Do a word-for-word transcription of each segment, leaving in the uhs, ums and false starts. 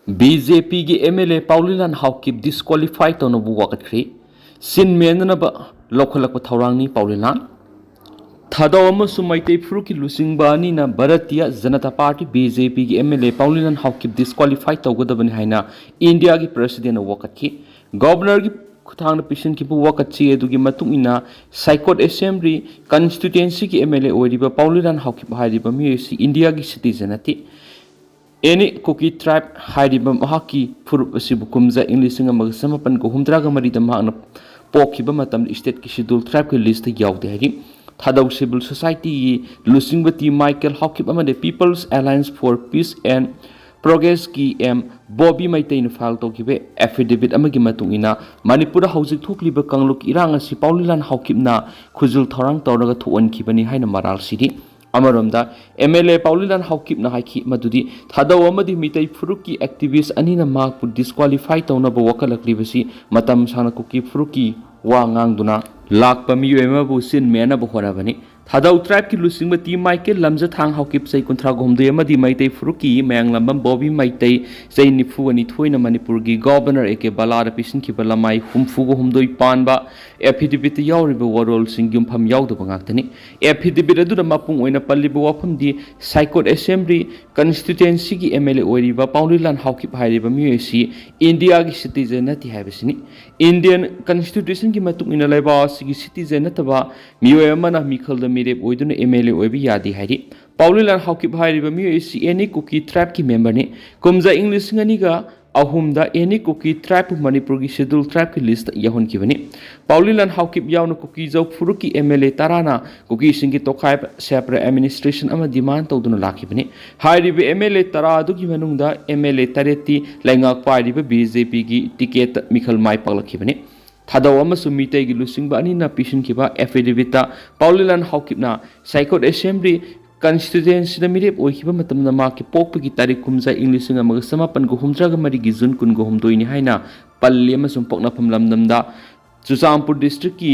B J ꯄꯤꯒꯤ M L ꯑꯦ ꯄꯥꯎꯂꯤꯂꯥꯟ Haokip disqualify ꯇꯧꯅꯕ ꯋꯥꯀꯠꯈ꯭ꯔꯦ꯫ ꯁꯤꯟ ꯃꯦꯟꯅꯅꯕ ꯂꯧꯈꯠꯂꯛꯄ ꯊꯧꯔꯥꯡꯅꯤ ꯄꯥꯎꯂꯤꯂꯥꯟ꯫ ꯊꯥꯗꯧ ꯑꯃꯁꯨꯡ ꯃꯩꯇꯩ ꯐꯨꯔꯨꯞꯀꯤ ꯂꯨꯆꯤꯡꯕ ꯑꯅꯤꯅ Bharatiya Janata party, B J ꯄꯤꯒꯤ ꯑꯦꯝ ꯑꯦꯜ ꯑꯦ ꯄꯥꯎꯂꯤꯂꯥꯟ ꯍꯥꯎꯀꯤꯞ ꯗꯤꯁꯀ꯭ꯋꯥꯂꯤꯐꯥꯏ ꯇꯧꯒꯗꯕꯅꯤ ꯍꯥꯏꯅ ꯏꯟꯗꯤꯌꯥꯒꯤ ꯄ꯭ꯔꯦꯁꯤꯗꯦꯟꯅ ꯋꯥꯀꯠꯈꯤ꯫ ꯒꯣꯚꯔꯅꯔꯒꯤ ꯈꯨꯠꯊꯥꯡꯗ ꯄꯤꯁꯤꯟꯈꯤꯕ ꯋꯥꯀꯠ ꯆꯦ ꯑꯗꯨꯒꯤ ꯃꯇꯨꯡ ꯏꯟꯅ, ꯁꯥꯏꯀꯣꯠ ꯑꯦꯁꯦꯝꯕ꯭ꯂꯤ ꯀꯟꯁꯇꯤꯇ꯭ꯋꯦꯟꯁꯤꯒꯤ ꯑꯦꯝ ꯑꯦꯜ ꯑꯦ ꯑꯣꯏꯔꯤꯕ ꯄꯥꯎꯂꯤꯂꯥꯟ ꯍꯥꯎꯀꯤꯞ ꯍꯥꯏꯔꯤꯕ ꯃꯤꯑꯣꯏ ꯑꯁꯤ ꯏꯟꯗꯤꯌꯥꯒꯤ ꯁꯤꯇꯤꯖꯦꯟ ꯅꯠꯇꯦ꯫ ꯑꯦꯅꯤ ꯀꯨꯀꯤ ꯇ꯭ꯔꯥꯏꯕ ꯍꯥꯏꯔꯤꯕ ꯃꯍꯥꯛꯀꯤ ꯐꯨꯔꯨꯞ ꯑꯁꯤꯕꯨ ꯀꯨꯝꯖꯥ ꯏꯪ ꯂꯤꯁꯤꯡ ꯑꯃꯒ ꯆꯃꯥꯄꯟ ꯍꯨꯝꯐꯨꯇꯔꯥꯒ ꯃꯔꯤꯗ ꯃꯍꯥꯛꯅ ꯄꯣꯛꯈꯤꯕ ꯃꯇꯝꯗ ꯁ꯭ꯇꯦꯠꯀꯤ ꯁꯦꯗ꯭ꯌꯨꯜ ꯇ꯭ꯔꯥꯏꯕꯀꯤ ꯂꯤꯁꯇ ꯌꯥꯎꯗꯦ ꯍꯥꯏꯔꯤ꯫ ꯊꯥꯗꯧ ꯁꯤꯚꯤꯜ ꯁꯣꯁꯥꯏꯇꯤꯒꯤ ꯂꯨꯆꯤꯡꯕ ꯇꯤ ꯃꯥꯏꯀꯦꯜ ꯍꯥꯎꯀꯤꯞ ꯑꯃꯗꯤ People's Alliance for Peace and Progressꯀꯤ ꯑꯦꯝ ꯕꯣꯕꯤ ꯃꯩꯇꯩꯅ ꯐꯥꯏꯜ ꯇꯧꯈꯤꯕ ꯑꯦꯐꯤꯗꯦꯚꯤꯠ ꯑꯃꯒꯤ ꯃꯇꯨꯡ ꯏꯟꯅ, ꯃꯅꯤꯄꯨꯔꯗ ꯍꯧꯖꯤꯛ ꯊꯣꯛꯂꯤꯕ ꯀꯥꯡꯂꯨꯞ ꯏꯔꯥꯡ ꯑꯁꯤ ꯄꯥꯎꯂꯤꯂꯥꯟ ꯍꯥꯎꯀꯤꯞꯅ ꯈꯨꯖꯤꯜ ꯊꯧꯔꯥꯡ ꯇꯧꯔꯒ ꯊꯣꯛꯍꯟꯈꯤꯕꯅꯤ ꯍꯥꯏꯅ ꯃꯔꯥꯜ ꯁꯤꯔꯤ꯫ ꯑꯃꯔꯣꯝꯗ, ꯑꯦꯝ ꯑꯦꯜ ꯑꯦ ꯄꯥꯎꯂꯤꯂꯥꯟ ꯍꯥꯎꯀꯤꯞꯅ ꯍꯥꯏꯈꯤ ꯃꯗꯨꯗꯤ ꯊꯥꯗꯧ ꯑꯃꯗꯤ ꯃꯤꯇꯩ ꯐꯨꯔꯨꯞꯀꯤ ꯑꯦꯛꯇꯤꯚꯤꯁ ꯑꯅꯤꯅ ꯃꯍꯥꯛꯄꯨ ꯗꯤꯁꯀ꯭ꯋꯥꯂꯤꯐꯥꯏ ꯇꯧꯅꯕ ꯋꯥꯀꯠꯂꯛꯂꯤꯕꯁꯤ ꯃꯇꯝ ꯁꯥꯡꯅ ꯀꯨꯀꯤ ꯐꯨꯔꯨꯞꯀꯤ ꯋꯥ ꯉꯥꯡꯗꯨꯅ ꯂꯥꯛꯄ ꯃꯤꯑꯣꯏ ꯑꯃꯕꯨ ꯁꯤꯟ ꯃꯦꯟꯅꯕ ꯍꯣꯠꯅꯕꯅꯤ꯫ ꯊꯥꯗꯧ ꯇ꯭ꯔꯥꯏꯕꯀꯤ ꯂꯨꯆꯤꯡꯕ ꯇꯤ ꯃꯥꯏꯀꯦꯜ ꯂꯝꯖꯊꯥꯡ ꯍꯥꯎꯀꯤꯞ ꯆꯍꯤ ꯀꯨꯟꯊ꯭ꯔꯥꯒ ꯍꯨꯝꯗꯣꯏ ꯑꯃꯗꯤ ꯃꯩꯇꯩ ꯐꯨꯔꯨꯞꯀꯤ ꯃꯌꯥꯡꯂꯝꯕꯝ ꯕꯣꯕꯤ ꯃꯩꯇꯩ ꯆꯍꯤ ꯅꯤꯐꯨꯒ ꯅꯤꯊꯣꯏꯅ ꯃꯅꯤꯄꯨꯔꯒꯤ ꯒꯣꯚꯔꯅꯔ ꯑꯦ ꯀꯦ ꯕꯂꯥꯗ ꯄꯤꯁꯤꯟꯈꯤꯕ ꯂꯃꯥꯏ ꯍꯨꯝꯐꯨꯒ ꯍꯨꯝꯗꯣꯏ ꯄꯥꯟꯕ ꯑꯦꯐꯤꯗꯦꯚꯤꯠꯇ ꯌꯥꯎꯔꯤꯕ ꯋꯥꯔꯣꯜꯁꯤꯡ ꯌꯨꯝꯐꯝ ꯌꯥꯎꯗꯕ ꯉꯥꯛꯇꯅꯤ꯫ ꯑꯦꯐꯤꯗꯦꯚꯤꯠ ꯑꯗꯨꯗ ꯃꯄꯨꯡ ꯑꯣꯏꯅ ꯄꯜꯂꯤꯕ ꯋꯥꯐꯝꯗꯤ ꯁꯥꯏꯀꯣꯠ ꯑꯦꯁꯦꯝꯕ꯭ꯂꯤ ꯀꯟꯁꯇꯤꯇ꯭ꯋꯦꯟꯁꯤꯒꯤ ꯑꯦꯝ ꯑꯦꯜ ꯑꯦ ꯑꯣꯏꯔꯤꯕ ꯄꯥꯎꯂꯤꯂꯥꯟ ꯍꯥꯎꯀꯤꯞ ꯍꯥꯏꯔꯤꯕ ꯃꯤꯑꯣꯏ ꯑꯁꯤ ꯏꯟꯗꯤꯌꯥꯒꯤ ꯁꯤꯇꯤꯖꯦꯟ ꯅꯠꯇꯦ ꯍꯥꯏꯕꯁꯤꯅꯤ꯫ ꯏꯟꯗꯤꯌꯟ ꯀꯟꯁꯇꯤꯇ꯭ꯌꯨꯁꯟꯒꯤ ꯃꯇꯨꯡ ꯏꯟꯅ ꯂꯩꯕꯥꯛ ꯑꯁꯤꯒꯤ ꯁꯤꯇꯤꯖꯦꯟ ꯅꯠꯇꯕ ꯃꯤꯑꯣꯏ ꯑꯃꯅ ꯃꯤꯈꯜꯗ ꯃꯤꯔꯦꯞ ꯑꯣꯏꯗꯨꯅ ꯑꯦꯝ ꯑꯦꯜ ꯑꯦ ꯑꯣꯏꯕ ꯌꯥꯗꯦ ꯍꯥꯏꯔꯤ꯫ ꯄꯥꯎꯂꯤꯂꯥꯟ ꯍꯥꯎꯀꯤꯞ ꯍꯥꯏꯔꯤꯕ ꯃꯤꯑꯣꯏ ꯑꯁꯤ ꯑꯦꯅꯤ ꯀꯨꯀꯤ ꯇ꯭ꯔꯥꯏꯕꯀꯤ ꯃꯦꯝꯕꯔꯅꯤ꯫ ꯀꯨꯝꯖꯥ ꯏꯪ ꯂꯤꯁꯤꯡ ꯑꯅꯤꯒ ꯑꯍꯨꯝꯗ ꯑꯦꯅꯤ ꯀꯨꯀꯤ ꯇ꯭ꯔꯥꯏꯕꯄꯨ ꯃꯅꯤꯄꯨꯔꯒꯤ ꯁꯦꯗ꯭ꯌꯨꯜ ꯇ꯭ꯔꯥꯏꯕꯀꯤ ꯂꯤꯁꯇ ꯌꯥꯎꯍꯟꯈꯤꯕꯅꯤ꯫ ꯄꯥꯎꯂꯤꯂꯥꯟ ꯍꯥꯎꯀꯤꯞ ꯌꯥꯎꯅ ꯀꯨꯀꯤꯖꯧ ꯐꯨꯔꯨꯞꯀꯤ ꯑꯦꯝ ꯑꯦꯜ ꯑꯦ ꯇꯔꯥꯅ ꯀꯨꯀꯤꯁꯤꯡꯒꯤ ꯇꯣꯈꯥꯏꯕ ꯁꯦꯄꯔꯦꯠ ꯑꯦꯗꯃꯤꯅꯤꯁꯇ꯭ꯔꯦꯁꯟ ꯑꯃ ꯗꯤꯃꯥꯟ ꯇꯧꯗꯨꯅ ꯂꯥꯛꯈꯤꯕꯅꯤ꯫ ꯍꯥꯏꯔꯤꯕ ꯑꯦꯝ ꯑꯦꯜ ꯑꯦ ꯇꯔꯥ ꯑꯗꯨꯒꯤ ꯃꯅꯨꯡꯗ ꯑꯦꯝ ꯑꯦꯜ ꯑꯦ ꯇꯔꯦꯠꯇꯤ ꯂꯩꯉꯥꯛ ꯄꯥꯏꯔꯤꯕ ꯕꯤ ꯖꯦ ꯄꯤꯒꯤ ꯇꯤꯀꯦꯠꯇ ꯃꯤꯈꯜ ꯃꯥꯏ ꯄꯥꯛꯂꯛꯈꯤꯕꯅꯤ꯫ ꯊꯥꯗꯧ ꯑꯃꯁꯨꯡ ꯃꯤꯇꯩꯒꯤ ꯂꯨꯆꯤꯡꯕ ꯑꯅꯤꯅ ꯄꯤꯁꯤꯟꯈꯤꯕ ꯑꯦꯐꯤꯗꯦꯚꯤꯠꯇ ꯄꯥꯎꯂꯤꯂꯥꯟ ꯍꯥꯎꯀꯤꯞꯅ ꯁꯥꯏꯀꯣꯠ ꯑꯦꯁꯦꯝꯕ꯭ꯂꯤ ꯀꯟꯁꯇꯤꯇ꯭ꯋꯦꯟꯁꯤꯗ ꯃꯤꯔꯦꯞ ꯑꯣꯏꯈꯤꯕ ꯃꯇꯝꯗ ꯃꯍꯥꯛꯀꯤ ꯄꯣꯛꯄꯒꯤ ꯇꯥꯔꯤꯛ ꯀꯨꯝꯖꯥ ꯏꯪ ꯂꯤꯁꯤꯡ ꯑꯃꯒ ꯆꯃꯥꯄꯟꯒ ꯍꯨꯝꯐꯨꯇꯔꯥꯒ ꯃꯔꯤꯒꯤ ꯖꯨꯟ ꯀꯨꯟꯒ ꯍꯨꯝꯗꯣꯏꯅꯤ ꯍꯥꯏꯅ ꯄꯜꯂꯤ ꯑꯃꯁꯨꯡ ꯄꯣꯛꯅꯐꯝ ꯂꯝꯗꯝꯗ ꯆꯨꯔꯆꯥꯟꯄꯨꯔ ꯗꯤꯁꯇ꯭ꯔꯤꯛꯀꯤ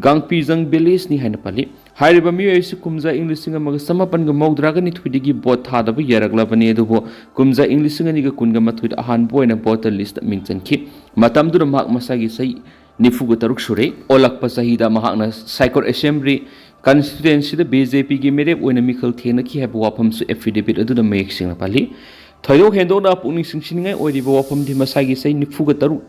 ꯒꯥꯡꯄꯤꯖꯪ ꯚꯤꯂꯦꯖꯅꯤ ꯍꯥꯏꯅ ꯄꯜꯂꯤ꯫ ꯍꯥꯏꯔꯤꯕ ꯃꯤꯑꯣꯏ ꯑꯁꯤ ꯀꯨꯝꯖꯥ ꯏꯪ ꯂꯤꯁꯤꯡ ꯑꯃꯒ ꯆꯃꯥꯄꯟꯒ ꯃꯧꯗ꯭ꯔꯥꯒ ꯅꯤꯊꯣꯏꯗꯒꯤ ꯚꯣꯠ ꯊꯥꯗꯕ ꯌꯥꯔꯛꯂꯕꯅꯤ, ꯑꯗꯨꯕꯨ ꯀꯨꯝꯖꯥ ꯏꯪ ꯂꯤꯁꯤꯡ ꯑꯅꯤꯒ ꯀꯨꯟꯒ ꯃꯥꯊꯣꯏꯗ ꯑꯍꯥꯟꯕ ꯑꯣꯏꯅ ꯚꯣꯇꯔ ꯂꯤꯁꯇ ꯃꯤꯡ ꯆꯟꯈꯤ꯫ ꯃꯇꯝꯗꯨꯗ ꯃꯍꯥꯛ ꯃꯁꯥꯒꯤ ꯆꯍꯤ ꯅꯤꯐꯨꯒ ꯇꯔꯨꯛ ꯁꯨꯔꯦ꯫ ꯑꯣꯜꯂꯛꯄ ꯆꯍꯤꯗ ꯃꯍꯥꯛꯅ ꯁꯥꯏꯀꯣꯠ ꯑꯦꯁꯦꯝꯕ꯭ꯂꯤ ꯀꯟꯁꯇꯤꯇ꯭ꯋꯦꯟꯁꯤꯗ ꯕꯤ ꯖꯦ ꯄꯤꯒꯤ ꯃꯤꯔꯦꯞ ꯑꯣꯏꯅ ꯃꯤꯈꯜ ꯊꯦꯡꯅꯈꯤ ꯍꯥꯏꯕ ꯋꯥꯐꯝꯁꯨ ꯑꯦꯐꯤꯗꯦꯕꯤꯠ ꯑꯗꯨꯗ ꯃꯌꯦꯛ ꯁꯦꯡꯅ ꯄꯜꯂꯤ꯫ ꯊꯣꯏꯗꯣꯛ ꯍꯦꯟꯗꯣꯛꯅ ꯄꯨꯛꯅꯤꯡ ꯆꯤꯡꯁꯤꯟꯅꯤꯡꯉꯥꯏ ꯑꯣꯏꯔꯤꯕ ꯋꯥꯐꯝꯗꯤ ꯃꯁꯥꯒꯤ ꯆꯍꯤ ꯅꯤꯐꯨꯒ ꯇꯔꯨꯛ,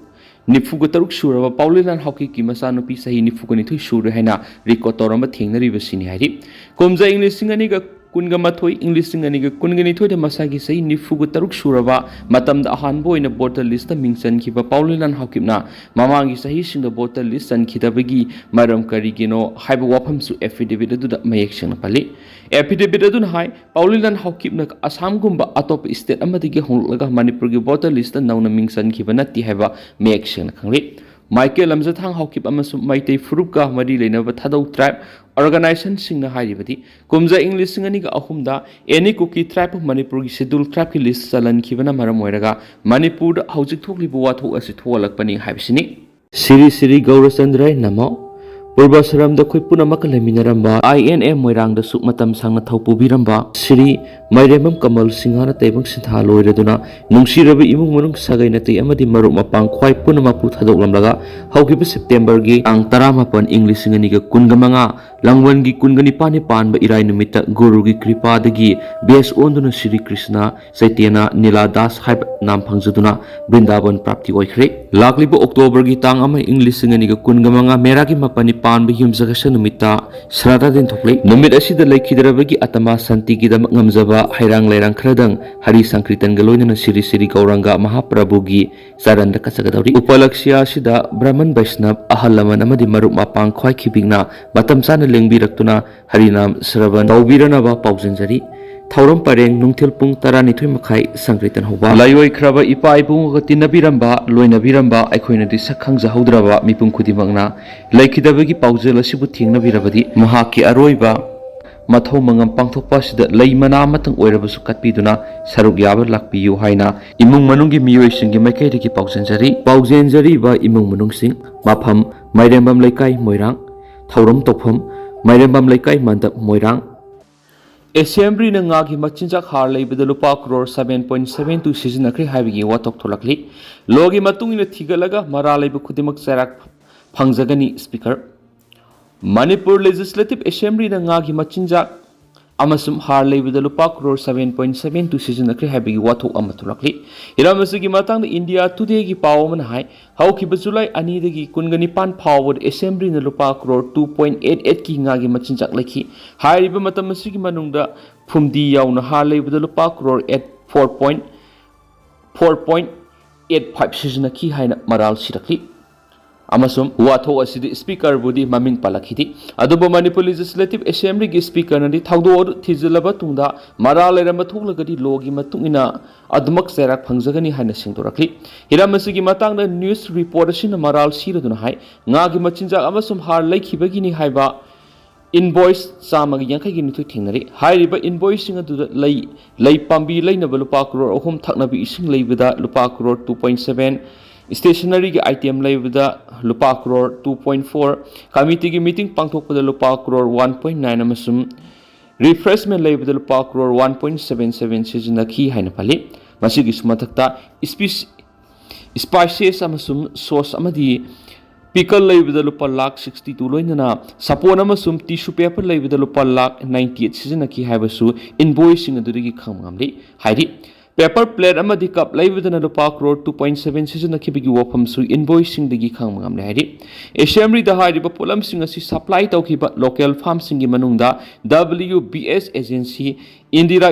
ꯅꯤꯐꯨꯒ ꯇꯔꯨꯛ ꯁꯨꯔꯕ ꯄꯥꯎꯂꯤꯂꯥꯟ ꯍꯥꯎꯀꯤꯞꯀꯤ ꯃꯆꯥꯅꯨꯄꯤ ꯆꯍꯤ ꯅꯤꯐꯨꯒ ꯅꯤꯊꯣꯏ ꯁꯨꯔꯦ ꯍꯥꯏꯅ ꯔꯦꯀꯣꯔꯗ ꯇꯧꯔꯝꯕ ꯊꯦꯡꯅꯔꯤꯕꯁꯤꯅꯤ ꯍꯥꯏꯔꯤ꯫ ꯀꯨꯝꯖꯥ ꯏꯪ ꯂꯤꯁꯤꯡ ꯑꯅꯤꯒ ꯀꯨꯟꯒ ꯃꯥꯊꯣꯏ, ꯏꯪ ꯂꯤꯁꯤꯡ ꯑꯅꯤꯒ ꯀꯨꯟꯒ ꯅꯤꯊꯣꯏꯗ ꯃꯁꯥꯒꯤ ꯆꯍꯤ ꯅꯤꯐꯨꯒ ꯇꯔꯨꯛ ꯁꯨꯔꯕ ꯃꯇꯝꯗ ꯑꯍꯥꯟꯕ ꯑꯣꯏꯅ ꯚꯣꯇꯔ ꯂꯤꯁꯇ ꯃꯤꯡ ꯆꯟꯈꯤꯕ ꯄꯥꯎꯂꯤꯂꯥꯟ ꯍꯥꯎꯀꯤꯞꯅ ꯃꯃꯥꯡꯒꯤ ꯆꯍꯤꯁꯤꯡꯗ ꯚꯣꯇꯔ ꯂꯤꯁ ꯆꯟꯈꯤꯗꯕꯒꯤ ꯃꯔꯝ ꯀꯔꯤꯒꯤꯅꯣ ꯍꯥꯏꯕ ꯋꯥꯐꯝꯁꯨ ꯑꯦꯐꯤꯗꯦꯕꯤꯠ ꯑꯗꯨꯗ ꯃꯌꯦꯛ ꯁꯦꯡꯅ ꯄꯜꯂꯤ꯫ ꯑꯦꯐꯤꯗꯦꯕꯤꯠ ꯑꯗꯨꯅ ꯍꯥꯏ, ꯄꯥꯎꯂꯤꯂꯥꯟ ꯍꯥꯎꯀꯤꯞꯅ ꯑꯁꯥꯝꯒꯨꯝꯕ ꯑꯇꯣꯞꯄ ꯏꯁꯇꯦꯠ ꯑꯃꯗꯒꯤ ꯍꯣꯡꯂꯛꯂꯒ ꯃꯅꯤꯄꯨꯔꯒꯤ ꯚꯣꯇꯔ ꯂꯤꯁꯇ ꯅꯧꯅ ꯃꯤꯡ ꯆꯟꯈꯤꯕ ꯅꯠꯇꯦ ꯍꯥꯏꯕ ꯃꯌꯦꯛ ꯁꯦꯡꯅ ꯈꯪꯂꯤ꯫ ꯃꯥꯏꯀꯦꯜ ꯂꯝꯖꯊꯥꯡ ꯍꯥꯎꯀꯤꯞ ꯑꯃꯁꯨꯡ ꯃꯩꯇꯩ ꯐꯨꯔꯨꯞꯀ ꯃꯔꯤ ꯂꯩꯅꯕ ꯊꯥꯗꯧ ꯇ꯭ꯔꯥꯏꯕ ꯑꯣꯔꯒꯅꯥꯏꯖꯦꯁꯟꯁꯤꯡꯅ ꯍꯥꯏꯔꯤꯕꯗꯤ, ꯀꯨꯝꯖꯥ ꯏꯪ ꯂꯤꯁꯤꯡ ꯑꯅꯤꯒ ꯑꯍꯨꯝꯗ any Kuki tribe ꯃꯅꯤꯄꯨꯔꯒꯤ ꯁꯦꯗ꯭ꯌꯨꯜ ꯇ꯭ꯔꯥꯏꯕꯀꯤ ꯂꯤꯁ ꯆꯜꯍꯟꯈꯤꯕꯅ ꯃꯔꯝ ꯑꯣꯏꯔꯒ ꯃꯅꯤꯄꯨꯔꯗ ꯍꯧꯖꯤꯛ ꯊꯣꯛꯂꯤꯕ ꯋꯥꯊꯣꯛ ꯑꯁꯤ ꯊꯣꯛꯍꯜꯂꯛꯄꯅꯤ ꯍꯥꯏꯕꯁꯤꯅꯤ꯫ ꯁꯤꯔꯤ ꯁꯤꯔꯤ ꯒꯧꯔꯆꯟꯗ꯭ꯔ ꯅꯃꯣ꯫ ꯄꯨꯔꯕꯁꯔꯝꯗ ꯑꯩꯈꯣꯏ ꯄꯨꯝꯅꯃꯛꯀ ꯂꯩꯃꯤꯟꯅꯔꯝꯕ ꯑꯥꯏ ꯑꯦꯟ ꯑꯦ ꯃꯣꯏꯔꯥꯡꯗꯁꯨ ꯃꯇꯝ ꯁꯥꯡꯅ ꯊꯧ ꯄꯨꯕꯤꯔꯝꯕ ꯁꯤꯔꯤ ꯃꯥꯏꯔꯦꯝꯕꯝ ꯀꯃꯜ ꯁꯤꯡꯍꯥꯅ ꯇꯥꯏꯕꯪ ꯁꯤꯟꯊꯥ ꯂꯣꯏꯔꯗꯨꯅ ꯅꯨꯡꯁꯤꯔꯕ ꯏꯃꯨꯡ ꯃꯅꯨꯡ, ꯁꯥꯒꯩ ꯅꯥꯇꯩ ꯑꯃꯗꯤ ꯃꯔꯨꯞ ꯃꯄꯥꯡ ꯈ꯭ꯋꯥꯏ ꯄꯨꯝꯅꯃꯛꯄꯨ ꯊꯥꯗꯣꯛꯂꯝꯂꯒ ꯍꯧꯈꯤꯕ ꯁꯦꯞꯇꯦꯝꯕꯔꯒꯤ ꯇꯥꯡ ꯇꯔꯥꯃꯥꯄꯟ, ꯏꯪ ꯂꯤꯁꯤꯡ ꯑꯅꯤꯒ ꯀꯨꯟꯒ ꯃꯉꯥ, ꯂꯥꯡꯕꯟꯒꯤ ꯀꯨꯟꯒ ꯅꯤꯄꯥꯟꯅꯤ ꯄꯥꯟꯕ ꯏꯔꯥꯏ ꯅꯨꯃꯤꯠꯇ ꯒꯨꯔꯨꯒꯤ ꯀ꯭ꯔꯤꯄꯥꯗꯒꯤ ꯕꯦꯁ ꯑꯣꯟꯗꯨꯅ ꯁ꯭ꯔꯤ ꯀ꯭ꯔꯤꯁꯅ ꯆꯩꯇꯟꯌ ꯅꯤꯂꯥ ꯗꯥꯁ ꯍꯥꯏꯕ ꯅꯥꯝ ꯐꯪꯖꯗꯨꯅ ꯕ꯭ꯔꯤꯟꯗꯥꯕꯟ ꯄ꯭ꯔꯥꯞꯇꯤ ꯑꯣꯏꯈ꯭ꯔꯦ꯫ ꯂꯥꯛꯂꯤꯕ ꯑꯣꯛꯇꯣꯕꯔꯒꯤ ꯇꯥꯡ ꯑꯃ, ꯏꯪ ꯂꯤꯁꯤꯡ ꯑꯅꯤꯒ ꯀꯨꯟꯒ ꯃꯉꯥ, ꯃꯦꯔꯥꯒꯤ ꯃꯥꯄꯟꯅꯤ ꯄꯥꯟꯕ ꯌꯨꯝꯁꯀꯩꯁ ꯅꯨꯃꯤꯠꯇ ꯁ꯭ꯔꯥꯗꯥ ꯂꯦꯟꯊꯣꯛꯂꯤ꯫ ꯅꯨꯃꯤꯠ ꯑꯁꯤꯗ ꯂꯩꯈꯤꯗ꯭ꯔꯕꯒꯤ ꯑꯇꯃꯥ ꯁꯥꯟꯇꯤꯒꯤꯗꯃꯛ ꯉꯝꯖꯕ ꯍꯩꯔꯥꯡ ꯂꯩꯔꯥꯡ ꯈꯔꯗꯪ ꯍꯔꯤ ꯁꯪꯀ꯭ꯔꯤꯇꯟꯒ ꯂꯣꯏꯅꯅ ꯁꯤꯔꯤ ꯁꯤꯔꯤ ꯒꯧꯔꯥꯡꯒ ꯃꯍꯥꯄ꯭ꯔꯚꯨꯒꯤ ꯆꯔꯟꯗ ꯀꯠꯆꯒꯗꯧꯔꯤ꯫ ꯎꯄꯂꯛꯁ꯭ꯌ ꯑꯁꯤꯗ ꯕ꯭ꯔꯍꯃꯟ ꯕꯩꯁꯅꯕ, ꯑꯍꯜ ꯂꯃꯟ ꯑꯃꯗꯤ ꯃꯔꯨꯞ ꯃꯄꯥꯡ ꯈ꯭ꯋꯥꯏ ꯈꯤꯕꯤꯛꯅ ꯃꯇꯝ ꯆꯥꯅ ꯂꯦꯡꯕꯤꯔꯛꯇꯨꯅ ꯍꯔꯤꯅꯥꯝ ꯁ꯭ꯔꯕꯟ ꯇꯧꯕꯤꯔꯅꯕ ꯄꯥꯎꯖꯦꯟꯖꯔꯤ꯫ ꯊꯧꯔꯝ ꯄꯔꯦꯡ ꯅꯨꯡꯊꯤꯜ ꯄꯨꯡ ꯇꯔꯥꯅꯤꯊꯣꯏ ꯃꯈꯥꯏ ꯁꯪꯀ꯭ꯔꯤꯇꯟ ꯍꯧꯕ꯫ ꯂꯥꯏꯑꯣꯏꯈ꯭ꯔꯕ ꯏꯄꯥ ꯏꯕꯨꯡꯒ ꯇꯤꯟꯅꯕꯤꯔꯝꯕ, ꯂꯣꯏꯅꯕꯤꯔꯝꯕ ꯑꯩꯈꯣꯏꯅꯗꯤ ꯁꯛ ꯈꯪꯖꯍꯧꯗ꯭ꯔꯕ ꯃꯤꯄꯨꯝ ꯈꯨꯗꯤꯡꯃꯛꯅ ꯂꯩꯈꯤꯗꯕꯒꯤ ꯄꯥꯎꯖꯦꯜ ꯑꯁꯤꯕꯨ ꯊꯦꯡꯅꯕꯤꯔꯕꯗꯤ ꯃꯍꯥꯛꯀꯤ ꯑꯔꯣꯏꯕ ꯃꯊꯧ ꯃꯉꯝ ꯄꯥꯡꯊꯣꯛꯄ ꯑꯁꯤꯗ ꯂꯩ ꯃꯅꯥ ꯑꯃꯇꯪ ꯑꯣꯏꯔꯕꯁꯨ ꯀꯠꯄꯤꯗꯨꯅ ꯁꯔꯨꯛ ꯌꯥꯕ ꯂꯥꯛꯄꯤꯌꯨ ꯍꯥꯏꯅ ꯏꯃꯨꯡ ꯃꯅꯨꯡꯒꯤ ꯃꯤꯑꯣꯏꯁꯤꯡꯒꯤ ꯃꯥꯏꯀꯩꯗꯒꯤ ꯄꯥꯎꯖꯦꯟꯖꯔꯤ꯫ ꯄꯥꯎꯖꯦꯟꯖꯔꯤꯕ ꯏꯃꯨꯡ ꯃꯅꯨꯡꯁꯤꯡ: ꯃꯐꯝ: ꯃꯥꯏꯔꯦꯝꯕꯝ ꯂꯩꯀꯥꯏ, ꯃꯣꯏꯔꯥꯡ꯫ ꯊꯧꯔꯝ ꯇꯧꯐꯝ: ꯃꯥꯏꯔꯦꯝꯕꯝ ꯂꯩꯀꯥꯏ, ꯃꯟꯗꯞ, ꯃꯣꯏꯔꯥꯡ꯫ ꯑꯦꯁꯦꯝꯕ꯭ꯂꯤꯅ ꯉꯥꯒꯤ ꯃꯆꯤꯟꯖꯥꯛ ꯍꯥꯔ ꯂꯩꯕꯗ ꯂꯨꯄꯥ crore seven point seven two ꯁꯤꯖꯤꯟꯅꯈ꯭ꯔꯦ ꯍꯥꯏꯕꯒꯤ ꯋꯥꯊꯣꯛ ꯊꯣꯛꯂꯛꯂꯤ꯫ ꯂꯣꯒꯤ ꯃꯇꯨꯡ ꯏꯟꯅ ꯊꯤꯒꯠꯂꯒ ꯃꯔꯥꯜ ꯂꯩꯕ ꯈꯨꯗꯤꯡꯃꯛ ꯆꯩꯔꯥꯛ ꯐꯪꯖꯒꯅꯤ, ꯁ꯭ꯄꯤꯀꯔ꯫ ꯃꯅꯤꯄꯨꯔ ꯂꯦꯖꯤꯁꯂꯦꯇꯤꯚ ꯑꯦꯁꯦꯝꯕ꯭ꯂꯤꯅ ꯉꯥꯒꯤ ꯃꯆꯤꯟꯖꯥꯛ ꯑꯃꯁꯨꯡ ꯍꯥꯔ ꯂꯩꯕꯗ ꯂꯨꯄꯥ crore seven point seven two ꯁꯤꯖꯤꯟꯅꯈ꯭ꯔꯦ ꯍꯥꯏꯕꯒꯤ ꯋꯥꯊꯣꯛ ꯑꯃ ꯊꯣꯛꯂꯛꯂꯤ꯫ ꯍꯤꯔꯝ ꯑꯁꯤꯒꯤ ꯃꯇꯥꯡꯗ ꯏꯟꯗꯤꯌꯥ ꯇꯨꯗꯦꯒꯤ ꯄꯥꯎ ꯑꯃꯅ ꯍꯥꯏ, ꯍꯧꯈꯤꯕ ꯖꯨꯂꯥꯏ ꯑꯅꯤꯗꯒꯤ ꯀꯨꯟꯒ ꯅꯤꯄꯥꯟ ꯐꯥꯎꯕꯗ ꯑꯦꯁꯦꯝꯕ꯭ꯂꯤꯅ ꯂꯨꯄꯥ crore two point eight eight ꯀꯤ ꯉꯥꯒꯤ ꯃꯆꯤꯟꯖꯥꯛ ꯂꯩꯈꯤ꯫ ꯍꯥꯏꯔꯤꯕ ꯃꯇꯝ ꯑꯁꯤꯒꯤ ꯃꯅꯨꯡꯗ ꯐꯨꯝꯗꯤ ꯌꯥꯎꯅ ꯍꯥꯔ ꯂꯩꯕꯗ ꯂꯨꯄꯥ crore eight four point four point eight five ꯁꯤꯖꯤꯟꯅꯈꯤ ꯍꯥꯏꯅ ꯃꯔꯥꯜ ꯁꯤꯔꯛꯂꯤ꯫ ꯑꯃꯁꯨꯡ ꯋꯥꯊꯣꯛ ꯑꯁꯤꯗ ꯁ꯭ꯄꯤꯀꯔꯕꯨꯗꯤ ꯃꯃꯤꯡ ꯄꯜꯂꯛꯈꯤꯗꯦ꯫ ꯑꯗꯨꯕꯨ ꯃꯅꯤꯄꯨꯔ ꯂꯦꯖꯤꯁꯂꯦꯇꯤꯚ ꯑꯦꯁꯦꯝꯕ꯭ꯂꯤꯒꯤ ꯁ꯭ꯄꯤꯀꯔꯅꯗꯤ ꯊꯧꯗꯣꯛ ꯑꯗꯨ ꯊꯤꯖꯤꯜꯂꯕ ꯇꯨꯡꯗ ꯃꯔꯥꯜ ꯂꯩꯔꯝꯕ ꯊꯣꯛꯂꯒꯗꯤ ꯂꯣꯒꯤ ꯃꯇꯨꯡ ꯏꯟꯅ ꯑꯗꯨꯃꯛ ꯆꯩꯔꯥꯛ ꯐꯪꯖꯒꯅꯤ ꯍꯥꯏꯅ ꯁꯦꯡꯗꯣꯔꯛꯂꯤ꯫ ꯍꯤꯔꯝ ꯑꯁꯤꯒꯤ ꯃꯇꯥꯡꯗ ꯅ꯭ꯌꯨꯁ ꯔꯤꯄꯣꯔꯠ ꯑꯁꯤꯅ ꯃꯔꯥꯜ ꯁꯤꯔꯗꯨꯅ ꯍꯥꯏ, ꯉꯥꯒꯤ ꯃꯆꯤꯟꯖꯥꯛ ꯑꯃꯁꯨꯡ ꯍꯥꯔ ꯂꯩꯈꯤꯕꯒꯤꯅꯤ ꯍꯥꯏꯕ ꯏꯟꯚꯣꯏꯁ ꯆꯥꯝꯃꯒ ꯌꯥꯡꯈꯩꯒꯤ ꯅꯤꯊꯣꯏ ꯊꯦꯡꯅꯔꯤ꯫ ꯍꯥꯏꯔꯤꯕ ꯏꯟꯚꯣꯏꯁꯁꯤꯡ ꯑꯗꯨꯗ ꯂꯩ, ꯂꯩ ꯄꯥꯝꯕꯤ ꯂꯩꯅꯕ ꯂꯨꯄꯥ ꯀ꯭ꯔꯣꯔ ꯑꯍꯨꯝ, ꯊꯛꯅꯕ ꯏꯁꯤꯡ ꯂꯩꯕꯗ ꯂꯨꯄꯥ ꯀ꯭ꯔꯣꯔ two point seven, ꯁ꯭ꯇꯦꯁꯅꯔꯤꯒꯤ ꯑꯥꯏꯇꯦꯝ ꯂꯩꯕꯗ ꯂꯨꯄꯥ ꯀ꯭ꯔꯣꯔ two point four, ꯀꯃꯤꯇꯤꯒꯤ ꯃꯤꯇꯤꯡ ꯄꯥꯡꯊꯣꯛꯄꯗ ꯂꯨꯄꯥ ꯀ꯭ꯔꯣꯔ one point nine ꯑꯃꯁꯨꯡ ꯔꯤꯐ꯭ꯔꯦꯁꯃꯦꯟ ꯂꯩꯕꯗ ꯂꯨꯄꯥ crore one point seven seven ꯁꯤꯖꯤꯟꯅꯈꯤ ꯍꯥꯏꯅ ꯄꯜꯂꯤ꯫ ꯃꯁꯤꯒꯤꯁꯨ ꯃꯊꯛꯇ ꯏꯁꯄꯤꯁ-, ꯁ꯭ꯄꯥꯏꯁꯦꯁ ꯑꯃꯁꯨꯡ ꯁꯣꯁ ꯑꯃꯗꯤ ꯄꯤꯀꯜ ꯂꯩꯕꯗ ꯂꯨꯄꯥ ꯂꯥꯈ sixty two, ꯂꯣꯏꯅꯅ ꯁꯥꯄꯣꯟ ꯑꯃꯁꯨꯡ ꯇꯤꯁꯨ ꯄꯦꯄꯔ ꯂꯩꯕꯗ ꯂꯨꯄꯥ ꯂꯥꯈ ninety eight ꯁꯤꯖꯤꯟꯅꯈꯤ ꯍꯥꯏꯕꯁꯨ ꯏꯟꯚꯣꯏꯁꯁꯤꯡ ꯑꯗꯨꯗꯒꯤ ꯈꯪꯕ ꯉꯝꯂꯤ ꯍꯥꯏꯔꯤ꯫ ꯄꯦꯄꯔ ꯄ꯭ꯂꯦꯠ ꯑꯃꯗꯤ ꯀꯞ ꯂꯩꯕꯗꯅ ꯂꯨꯄꯥ ꯀ꯭ꯔꯣꯔ two point seven ꯁꯤꯖꯤꯟꯅꯈꯤꯕꯒꯤ ꯋꯥꯐꯝꯁꯨ ꯏꯟꯚꯣꯏꯁꯁꯤꯡꯗꯒꯤ ꯈꯪꯕ ꯉꯝꯂꯦ ꯍꯥꯏꯔꯤ꯫ ꯑꯦꯁꯦꯝꯕ꯭ꯂꯤꯗ ꯍꯥꯏꯔꯤꯕ ꯄꯣꯠꯂꯝꯁꯤꯡ ꯑꯁꯤ ꯁꯄ꯭ꯂꯥꯏ ꯇꯧꯈꯤꯕ ꯂꯣꯀꯦꯜ ꯐꯥꯔꯝꯁꯤꯡꯒꯤ ꯃꯅꯨꯡꯗ W B S Agency, Indira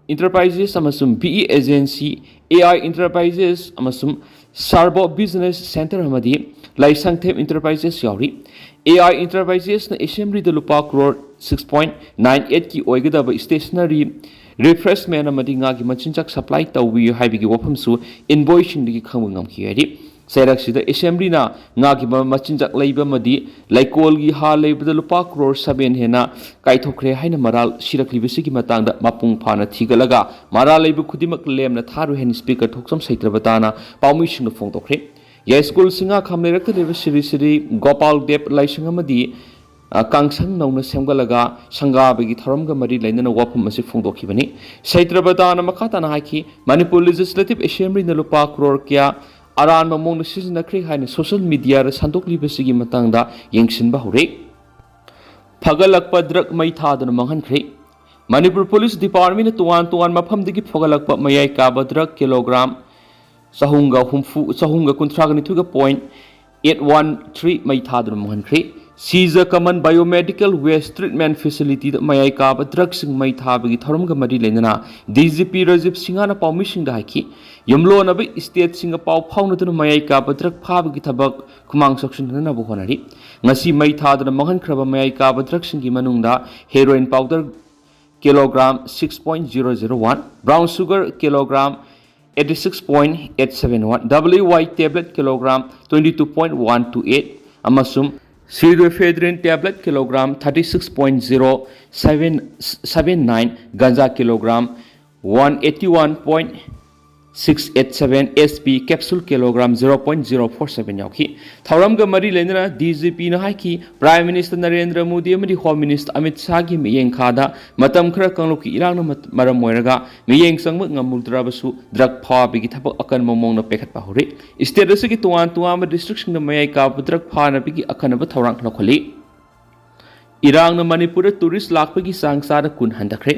Enterprises ꯑꯃꯁꯨꯡ B E Agency, A I Enterprises ꯑꯃꯁꯨꯡ Sarbo Business Center ꯑꯃꯗꯤ ꯂꯥꯏꯁꯪꯊꯦꯝ Enterprises ꯌꯥꯎꯔꯤ꯫ A I Enterprisesꯅ ꯑꯦꯁꯦꯝꯕ꯭ꯂꯤꯗ ꯂꯨꯄꯥ crore six point nine eight ꯀꯤ ꯑꯣꯏꯒꯗꯕ ꯁ꯭ꯇꯦꯁꯅꯔꯤ, ꯔꯤꯐ꯭ꯔꯦꯁꯃꯦꯟ ꯑꯃꯗꯤ ꯉꯥꯒꯤ ꯃꯆꯤꯟꯖꯥꯛ ꯁꯄ꯭ꯂꯥꯏ ꯇꯧꯕꯤꯌꯨ ꯍꯥꯏꯕꯒꯤ ꯋꯥꯐꯝꯁꯨ ꯏꯟꯚꯣꯏꯁꯁꯤꯡꯗꯒꯤ ꯈꯪꯕ ꯉꯝꯈꯤ ꯍꯥꯏꯔꯤ꯫ ꯆꯩꯔꯛꯁꯤꯗ ꯑꯦꯁꯦꯝꯕ꯭ꯂꯤꯅ ꯉꯥꯒꯤ ꯃ-, ꯃꯆꯤꯟꯖꯥꯛ ꯂꯩꯕ ꯑꯃꯗꯤ ꯂꯩꯀꯣꯜꯒꯤ ꯍꯥꯔ ꯂꯩꯕꯗ ꯂꯨꯄꯥ ꯀ꯭ꯔꯣꯔ seven ꯍꯦꯟꯅ ꯀꯥꯏꯊꯣꯛꯈ꯭ꯔꯦ ꯍꯥꯏꯅ ꯃꯔꯥꯜ ꯁꯤꯔꯛꯂꯤꯕꯁꯤꯒꯤ ꯃꯇꯥꯡꯗ ꯃꯄꯨꯡ ꯐꯥꯅ ꯊꯤꯒꯠꯂꯒ ꯃꯔꯥꯜ ꯂꯩꯕ ꯈꯨꯗꯤꯡꯃꯛ ꯂꯦꯝꯅ ꯊꯥꯔꯣꯏ ꯍꯥꯏꯅ ꯁ꯭ꯄꯤꯀꯔ ꯊꯣꯛꯆꯝ ꯁꯩꯇ꯭ꯔꯕꯇꯥꯅ ꯄꯥꯎꯃꯤꯁꯤꯡꯗ ꯐꯣꯡꯗꯣꯛꯈ꯭ꯔꯦ꯫ ꯌꯥꯏꯁ꯭ꯀꯨꯜ ꯁꯤꯡꯉꯥꯈꯥꯝ ꯂꯩꯔꯛꯇ ꯂꯩꯕ ꯁ꯭ꯔꯤ ꯁ꯭ꯔꯤ ꯒꯣꯄꯥꯜ ꯗꯦꯕ ꯂꯥꯏꯁꯪ ꯑꯃꯗꯤ ꯑ, ꯀꯥꯡꯁꯪ ꯅꯧꯅ ꯁꯦꯝꯒꯠꯂꯒ ꯁꯪꯒꯥꯕꯒꯤ ꯊꯧꯔꯝꯒ ꯃꯔꯤ ꯂꯩꯅꯅ ꯋꯥꯐꯝ ꯑꯁꯤ ꯐꯣꯡꯗꯣꯛꯈꯤꯕꯅꯤ꯫ ꯁꯩꯇ꯭ꯔꯕꯇꯥꯅ ꯃꯈꯥ ꯇꯥꯅ ꯍꯥꯏꯈꯤ, ꯃꯅꯤꯄꯨꯔ ꯂꯦꯖꯤꯁꯂꯦꯇꯤꯚ ꯑꯦꯁꯦꯝꯕ꯭ꯂꯤꯅ ꯂꯨꯄꯥ ꯀ꯭ꯔꯣꯔ ꯀꯌꯥ ꯑꯔꯥꯟꯕ ꯃꯑꯣꯡꯗ ꯁꯤꯖꯤꯟꯅꯈ꯭ꯔꯦ ꯍꯥꯏꯅ ꯁꯣꯁꯤꯌꯦꯜ ꯃꯤꯗꯤꯌꯥꯗ ꯁꯟꯗꯣꯛꯂꯤꯕꯁꯤꯒꯤ ꯃꯇꯥꯡꯗ ꯌꯦꯡꯁꯤꯟꯕ ꯍꯧꯔꯦ꯫ ꯐꯒꯠꯂꯛꯄ ꯗ꯭ꯔꯒ ꯃꯩ ꯊꯥꯗꯨꯅ ꯃꯥꯡꯍꯟꯈ꯭ꯔꯦ꯫ ꯃꯅꯤꯄꯨꯔ ꯄꯨꯂꯤꯁ ꯗꯤꯄꯥꯔꯠꯃꯦꯟꯅ ꯇꯣꯉꯥꯟ ꯇꯣꯉꯥꯟꯕ ꯃꯐꯝꯗꯒꯤ ꯐꯒꯠꯂꯛꯄ ꯃꯌꯥꯏ ꯀꯥꯕ ꯗ꯭ꯔꯒ ꯀꯤꯂꯣꯒ꯭ꯔꯥꯝ ꯆꯍꯨꯝꯒ ꯍꯨꯝꯐꯨ, ꯆꯍꯨꯝꯒ ꯀꯨꯟꯊ꯭ꯔꯥꯒ ꯅꯤꯊꯣꯏꯒ ꯄꯣꯏꯟ ꯑꯩꯠ ꯋꯥꯟ ꯊ꯭ꯔꯤ ꯃꯩ ꯊꯥꯗꯨꯅ ꯃꯥꯡꯍꯟꯈ꯭ꯔꯦ꯫ ꯁꯤꯖ ꯀꯃꯟ ꯕꯥꯏꯑꯣꯃꯦꯗꯤꯀꯦꯜ ꯋꯦꯁ ꯇ꯭ꯔꯤꯠꯃꯦꯟ ꯐꯦꯁꯤꯂꯤꯇꯤꯗ ꯃꯌꯥꯏ ꯀꯥꯕ ꯗ꯭ꯔꯒꯁꯤꯡ ꯃꯩ ꯊꯥꯕꯒꯤ ꯊꯧꯔꯝꯒ ꯃꯔꯤ ꯂꯩꯅꯅ ꯗꯤ ꯖꯤ ꯄꯤ ꯔꯥꯖꯤꯕ ꯁꯤꯡꯍꯅ ꯄꯥꯎꯃꯤꯁꯤꯡꯗ ꯍꯥꯏꯈꯤ, ꯌꯨꯝꯂꯣꯟꯅꯕ ꯏꯁꯇꯦꯠꯁꯤꯡꯒ ꯄꯥꯎ ꯐꯥꯎꯅꯗꯨꯅ ꯃꯌꯥꯏ ꯀꯥꯕ ꯗ꯭ꯔꯒ ꯐꯥꯕꯒꯤ ꯊꯕꯛ ꯈꯨꯃꯥꯡ ꯆꯥꯎꯁꯤꯟꯅꯅꯕ ꯍꯣꯠꯅꯔꯤ꯫ ꯉꯁꯤ ꯃꯩ ꯊꯥꯗꯨꯅ ꯃꯥꯡꯍꯟꯈ꯭ꯔꯕ ꯃꯌꯥꯏ ꯀꯥꯕ ꯗ꯭ꯔꯒꯁꯤꯡꯒꯤ ꯃꯅꯨꯡꯗ heroin powder kilogram six point zero zero one, brown sugar kilogram eighty six point eight seven one, W Y tablet kilogram twenty two point one two eight ꯑꯃꯁꯨꯡ pseudoephedrine tablet kilogram thirty six point zero seven seven nine, ganja kilogram one eighty one point six eight seven, S P capsule kilogram zero point zero four seven ꯌꯥꯎꯈꯤ꯫ ꯊꯧꯔꯝꯒ ꯃꯔꯤ ꯂꯩꯅꯅ D G ꯄꯤꯅ ꯍꯥꯏꯈꯤ, prime minister Narendra Modi ꯑꯃꯗꯤ home minister Amit ꯁꯥꯍꯒꯤ ꯃꯤꯠꯌꯦꯡ ꯈꯥꯗ ꯃꯇꯝ ꯈꯔ ꯀꯥꯡꯂꯨꯞꯀꯤ ꯏꯔꯥꯡꯅ ꯃꯠ-, ꯃꯔꯝ ꯑꯣꯏꯔꯒ ꯃꯤꯠꯌꯦꯡ ꯆꯪꯕ ꯉꯝꯂꯨꯗ꯭ꯔꯕꯁꯨ ꯗ꯭ꯔꯒ ꯐꯥꯕꯒꯤ ꯊꯕꯛ ꯑꯀꯟꯕ ꯃꯑꯣꯡꯗ ꯄꯥꯏꯈꯠꯄ ꯍꯧꯔꯤ꯫ ꯁ꯭ꯇꯦꯠ ꯑꯁꯤꯒꯤ ꯇꯣꯉꯥꯟ ꯇꯣꯉꯥꯟꯕ ꯗꯤꯁꯇ꯭ꯔꯤꯛꯁꯤꯡꯗ ꯃꯌꯥꯏ ꯀꯥꯕ ꯗ꯭ꯔꯒ ꯐꯥꯅꯕꯒꯤ ꯑꯈꯟꯅꯕ ꯊꯧꯔꯥꯡ ꯂꯧꯈꯠꯂꯤ꯫ ꯏꯔꯥꯡꯅ ꯃꯅꯤꯄꯨꯔꯗ ꯇꯨꯔꯤꯁ ꯂꯥꯛꯄꯒꯤ ꯆꯥꯡ ꯆꯥꯗ ꯀꯨꯟ ꯍꯟꯊꯈ꯭ꯔꯦ꯫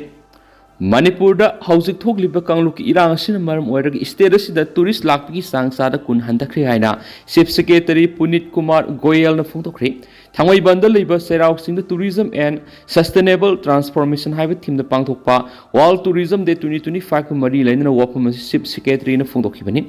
ꯃꯅꯤꯄꯨꯔꯗ ꯍꯧꯖꯤꯛ ꯊꯣꯛꯂꯤꯕ ꯀꯥꯡꯂꯨꯞꯀꯤ ꯏꯔꯥꯡ ꯑꯁꯤꯅ ꯃꯔꯝ ꯑꯣꯏꯔꯒ ꯁ꯭ꯇꯦꯠ ꯑꯁꯤꯗ ꯇꯨꯔꯤꯁ ꯂꯥꯛꯄꯒꯤ ꯆꯥꯡ ꯆꯥꯗ ꯀꯨꯟ ꯍꯟꯊꯈ꯭ꯔꯦ ꯍꯥꯏꯅ ꯆꯤꯐ ꯁꯦꯀ꯭ꯔꯦꯇꯔꯤ ꯄꯨꯅꯤꯠ ꯀꯨꯃꯥꯔ ꯒꯣꯌꯦꯜꯅ ꯐꯣꯡꯗꯣꯛꯈ꯭ꯔꯦ꯫ ꯊꯥꯡꯃꯩꯕꯟꯗ ꯂꯩꯕ ꯆꯩꯔꯥꯎ ꯆꯤꯡꯗ Tourism and Sustainable Transformation ꯍꯥꯏꯕ ꯊꯤꯝꯗ ꯄꯥꯡꯊꯣꯛꯄ World Tourism Day twenty twenty-five ꯀ ꯃꯔꯤ ꯂꯩꯅꯅ ꯋꯥꯐꯝ ꯑꯁꯤ ꯆꯤꯐ ꯁꯦꯀ꯭ꯔꯦꯇꯔꯤꯅ ꯐꯣꯡꯗꯣꯛꯈꯤꯕꯅꯤ꯫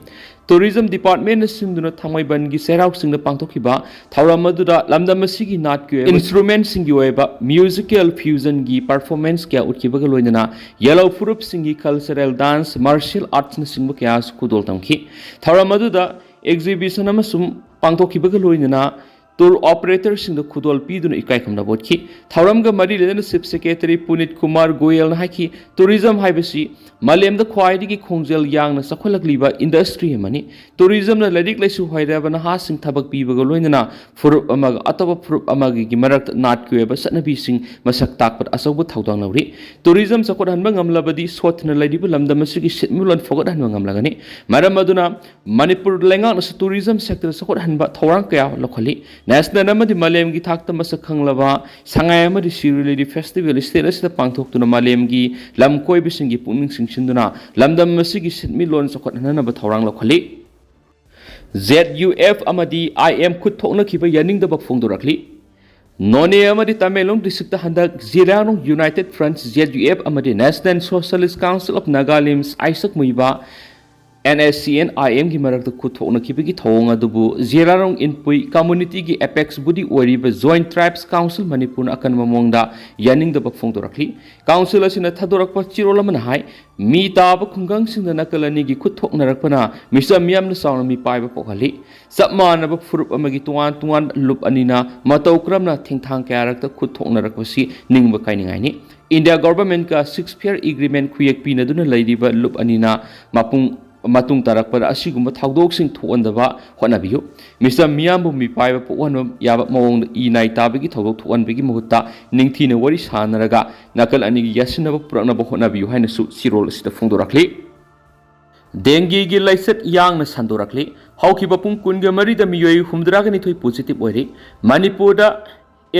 ꯇꯨꯔꯤꯖꯝ ꯗꯤꯄꯥꯔꯠꯃꯦꯟꯅ ꯁꯤꯟꯗꯨꯅ ꯊꯥꯡꯃꯩꯕꯟꯒꯤ ꯆꯩꯔꯥꯎ ꯆꯤꯡꯗ ꯄꯥꯡꯊꯣꯛꯈꯤꯕ ꯊꯧꯔꯝ ꯑꯗꯨꯗ ꯂꯝꯗꯝ ꯑꯁꯤꯒꯤ ꯅꯥꯠꯀꯤ ꯑꯣꯏꯕ ꯏꯟꯁꯇ꯭ꯔꯨꯃꯦꯟꯁꯤꯡꯒꯤ ꯑꯣꯏꯕ ꯃ꯭ꯌꯨꯖꯤꯀꯦꯜ ꯐ꯭ꯌꯨꯖꯟꯒꯤ ꯄꯔꯐꯣꯔꯃꯦꯟꯁ ꯀꯌꯥ ꯎꯠꯈꯤꯕꯒ ꯂꯣꯏꯅꯅ ꯌꯦꯂꯧ ꯐꯨꯔꯨꯞꯁꯤꯡꯒꯤ ꯀꯜꯆꯔꯦꯜ ꯗꯥꯟꯁ, ꯃꯥꯔꯁꯤꯌꯦꯜ ꯑꯥꯔꯠꯁꯅꯆꯤꯡꯕ ꯀꯌꯥꯁꯨ ꯈꯨꯗꯣꯜ ꯇꯝꯈꯤ꯫ ꯊꯧꯔꯝ ꯑꯗꯨꯗ ꯑꯦꯛꯖꯤꯕꯤꯁꯟ ꯑꯃꯁꯨ ꯄꯥꯡꯊꯣꯛꯈꯤꯕꯒ ꯂꯣꯏꯅꯅ ꯇꯨꯔ ꯑꯣꯄꯔꯦꯇꯔꯁꯤꯡꯗ ꯈꯨꯗꯣꯜ ꯄꯤꯗꯨꯅ ꯏꯀꯥꯏ ꯈꯨꯝꯅꯕ ꯎꯠꯈꯤ꯫ ꯊꯧꯔꯝꯒ ꯃꯔꯤ ꯂꯩꯅꯅ ꯆꯤꯐ ꯁꯦꯀ꯭ꯔꯦꯇꯔꯤ ꯄꯨꯅꯤꯠ ꯀꯨꯃꯥꯔ ꯒꯣꯌꯦꯜꯅ ꯍꯥꯏꯈꯤ, ꯇꯨꯔꯤꯖꯝ ꯍꯥꯏꯕꯁꯤ ꯃꯥꯂꯦꯝꯗ ꯈ꯭ꯋꯥꯏꯗꯒꯤ ꯈꯣꯡꯖꯦꯜ ꯌꯥꯡꯅ ꯆꯥꯎꯈꯠꯂꯛꯂꯤꯕ ꯏꯟꯗꯁꯇ꯭ꯔꯤ ꯑꯃꯅꯤ꯫ ꯇꯨꯔꯤꯖꯝꯅ ꯂꯥꯏꯔꯤꯛ ꯂꯥꯏꯁꯨ ꯍꯩꯔꯕ ꯅꯍꯥꯁꯤꯡ ꯊꯕꯛ ꯄꯤꯕꯒ ꯂꯣꯏꯅꯅ ꯐꯨꯔꯨꯞ ꯑꯃꯒ ꯑꯇꯣꯞꯄ ꯐꯨꯔꯨꯞ ꯑꯃꯒꯤ ꯃꯔꯛꯇ ꯅꯥꯠꯀꯤ ꯑꯣꯏꯕ ꯆꯠꯅꯕꯤꯁꯤꯡ ꯃꯁꯛ ꯇꯥꯛꯄꯗ ꯑꯆꯧꯕ ꯊꯧꯗꯥꯡ ꯂꯧꯔꯤ꯫ ꯇꯨꯔꯤꯖꯝ ꯆꯥꯎꯈꯠꯍꯟꯕ ꯉꯝꯂꯕꯗꯤ ꯁꯣꯠꯊꯅ ꯂꯩꯔꯤꯕ ꯂꯝꯗꯝ ꯑꯁꯤꯒꯤ ꯁꯦꯟꯃꯤꯠꯂꯣꯟ ꯐꯒꯠꯍꯟꯕ ꯉꯝꯂꯒꯅꯤ꯫ ꯃꯔꯝ ꯑꯗꯨꯅ ꯃꯅꯤꯄꯨꯔ ꯂꯩꯉꯥꯛꯅꯁꯨ ꯇꯨꯔꯤꯖꯝ ꯁꯦꯛꯇꯔ ꯆꯥꯎꯈꯠꯍꯟꯕ ꯊꯧꯔꯥꯡ ꯀꯌꯥ ꯂꯧꯈꯠꯂꯤ꯫ ꯅꯦꯁꯅꯦꯜ ꯑꯃꯗꯤ ꯃꯥꯂꯦꯝꯒꯤ ꯊꯥꯛꯇ ꯃꯁꯛ ꯈꯪꯂꯕ ꯁꯉꯥꯏ ꯑꯃꯗꯤ ꯁꯤꯔꯣꯏ ꯂꯤꯂꯤ ꯐꯦꯁꯇꯤꯚꯦꯜ ꯁ꯭ꯇꯦꯠ ꯑꯁꯤꯗ ꯄꯥꯡꯊꯣꯛꯇꯨꯅ ꯃꯥꯂꯦꯝꯒꯤ ꯂꯝ ꯀꯣꯏꯕꯁꯤꯡꯒꯤ ꯄꯨꯛꯅꯤꯡ ꯆꯤꯡꯁꯤꯟꯗꯨꯅ ꯂꯝꯗꯝ ꯑꯁꯤꯒꯤ ꯁꯦꯟꯃꯤꯠꯂꯣꯟ ꯆꯥꯎꯈꯠꯍꯟꯅꯕ ꯊꯧꯔꯥꯡ ꯂꯧꯈꯠꯂꯤ꯫ ꯖꯦꯠ ꯌꯨ ꯑꯦꯐ ꯑꯃꯗꯤ ꯑꯥꯏ ꯑꯦꯝ ꯈꯨꯠ ꯊꯣꯛꯅꯈꯤꯕ ꯌꯥꯅꯤꯡꯗꯕ ꯐꯣꯡꯗꯣꯔꯛꯂꯤ꯫ ꯅꯣꯅꯦ ꯑꯃꯗꯤ ꯇꯃꯦꯡꯂꯣꯡ ꯗꯤꯁꯇ꯭ꯔꯤꯛꯇ ꯍꯟꯗꯛ ꯖꯤꯔꯥꯅꯨꯡ united front, Z U F, ꯑꯃꯗꯤ national socialist council of Nagaland, Isak Muivah, N S C N I ꯑꯦꯝꯒꯤ ꯃꯔꯛꯇ ꯈꯨꯠ ꯊꯣꯛꯅꯈꯤꯕꯒꯤ ꯊꯧꯑꯣꯡ ꯑꯗꯨꯕꯨ ꯖꯤꯔꯥꯅꯨꯡ ꯏꯟꯄꯨꯏ ꯀꯝꯃ꯭ꯌꯨꯅꯤꯇꯤꯒꯤ ꯑꯦꯄꯦꯛꯁ ꯕꯣꯗꯤ ꯑꯣꯏꯔꯤꯕ ꯖꯣꯏꯟꯠ ꯇ꯭ꯔꯥꯏꯕꯁ ꯀꯥꯎꯟꯁꯤꯜ ꯃꯅꯤꯄꯨꯔꯅ ꯑꯀꯟꯕ ꯃꯑꯣꯡꯗ ꯌꯥꯅꯤꯡꯗꯕ ꯐꯣꯡꯗꯣꯔꯛꯂꯤ꯫ ꯀꯥꯎꯟꯁꯤꯜ ꯑꯁꯤꯅ ꯊꯥꯗꯣꯔꯛꯄ ꯆꯦꯔꯣꯜ ꯑꯃꯅ ꯍꯥꯏ, ꯃꯤ ꯇꯥꯕ ꯈꯨꯡꯒꯪꯁꯤꯡꯗ ꯅꯥꯀꯜ ꯑꯅꯤꯒꯤ ꯈꯨꯠ ꯊꯣꯛꯅꯔꯛꯄꯅ ꯃꯤꯆꯝ ꯃꯤꯌꯥꯝꯅ ꯆꯥꯎꯅ ꯃꯤꯄꯥꯏꯕ ꯄꯣꯛꯍꯜꯂꯤ꯫ ꯆꯞ ꯃꯥꯟꯅꯕ ꯐꯨꯔꯨꯞ ꯑꯃꯒꯤ ꯇꯣꯉꯥꯟ ꯇꯣꯉꯥꯟꯕ ꯂꯨꯞ ꯑꯅꯤꯅ ꯃꯇꯧ ꯀꯔꯝꯅ ꯊꯦꯡꯊꯥꯡ ꯀꯌꯥꯔꯛꯇ ꯈꯨꯠ ꯊꯣꯛꯅꯔꯛꯄꯁꯤ ꯅꯤꯡꯕ ꯀꯥꯏꯅꯤꯡꯉꯥꯏꯅꯤ꯫ ꯏꯟꯗꯤꯌꯥ ꯒꯣꯚꯔꯟꯃꯦꯟꯠꯀ ꯁꯤꯖꯐꯥꯌꯔ ꯑꯦꯒ꯭ꯔꯤꯃꯦꯟꯠ ꯈꯨꯌꯦꯛ ꯄꯤꯅꯗꯨꯅ ꯂꯩꯔꯤꯕ ꯂꯨꯞ ꯑꯅꯤꯅ ꯃꯄꯨꯡ ꯃꯇꯨꯡ ꯇꯥꯔꯛꯄꯗ ꯑꯁꯤꯒꯨꯝꯕ ꯊꯧꯗꯣꯛꯁꯤꯡ ꯊꯣꯛꯍꯟꯗꯕ ꯍꯣꯠꯅꯕꯤꯌꯨ꯫ ꯃꯤꯆꯝ ꯃꯤꯌꯥꯝꯕꯨ ꯃꯤꯄꯥꯏꯕ ꯄꯣꯛꯍꯟꯕ ꯌꯥꯕ ꯃꯑꯣꯡꯗ ꯏ ꯅꯥꯏ ꯇꯥꯕꯒꯤ ꯊꯧꯗꯣꯛ ꯊꯣꯛꯍꯟꯕꯒꯤ ꯃꯍꯨꯠꯇ ꯅꯤꯡꯊꯤꯅ ꯋꯥꯔꯤ ꯁꯥꯅꯔꯒ ꯅꯥꯀꯜ ꯑꯅꯤꯒꯤ ꯌꯥꯁꯤꯟꯅꯕ ꯄꯨꯔꯛꯅꯕ ꯍꯣꯠꯅꯕꯤꯌꯨ ꯍꯥꯏꯅꯁꯨ ꯆꯦꯔꯣꯜ ꯑꯁꯤꯗ ꯐꯣꯡꯗꯣꯔꯛꯂꯤ꯫ ꯗꯦꯡꯒꯤꯒꯤ ꯂꯥꯏꯆꯠ ꯌꯥꯡꯅ ꯁꯟꯗꯣꯔꯛꯂꯤ꯫ ꯍꯧꯈꯤꯕ ꯄꯨꯡ ꯀꯨꯟꯒ ꯃꯔꯤꯗ ꯃꯤꯑꯣꯏ ꯍꯨꯝꯗ꯭ꯔꯥꯒ ꯅꯤꯊꯣꯏ ꯄꯣꯖꯤꯇꯤꯚ ꯑꯣꯏꯔꯤ꯫ ꯃꯅꯤꯄꯨꯔꯗ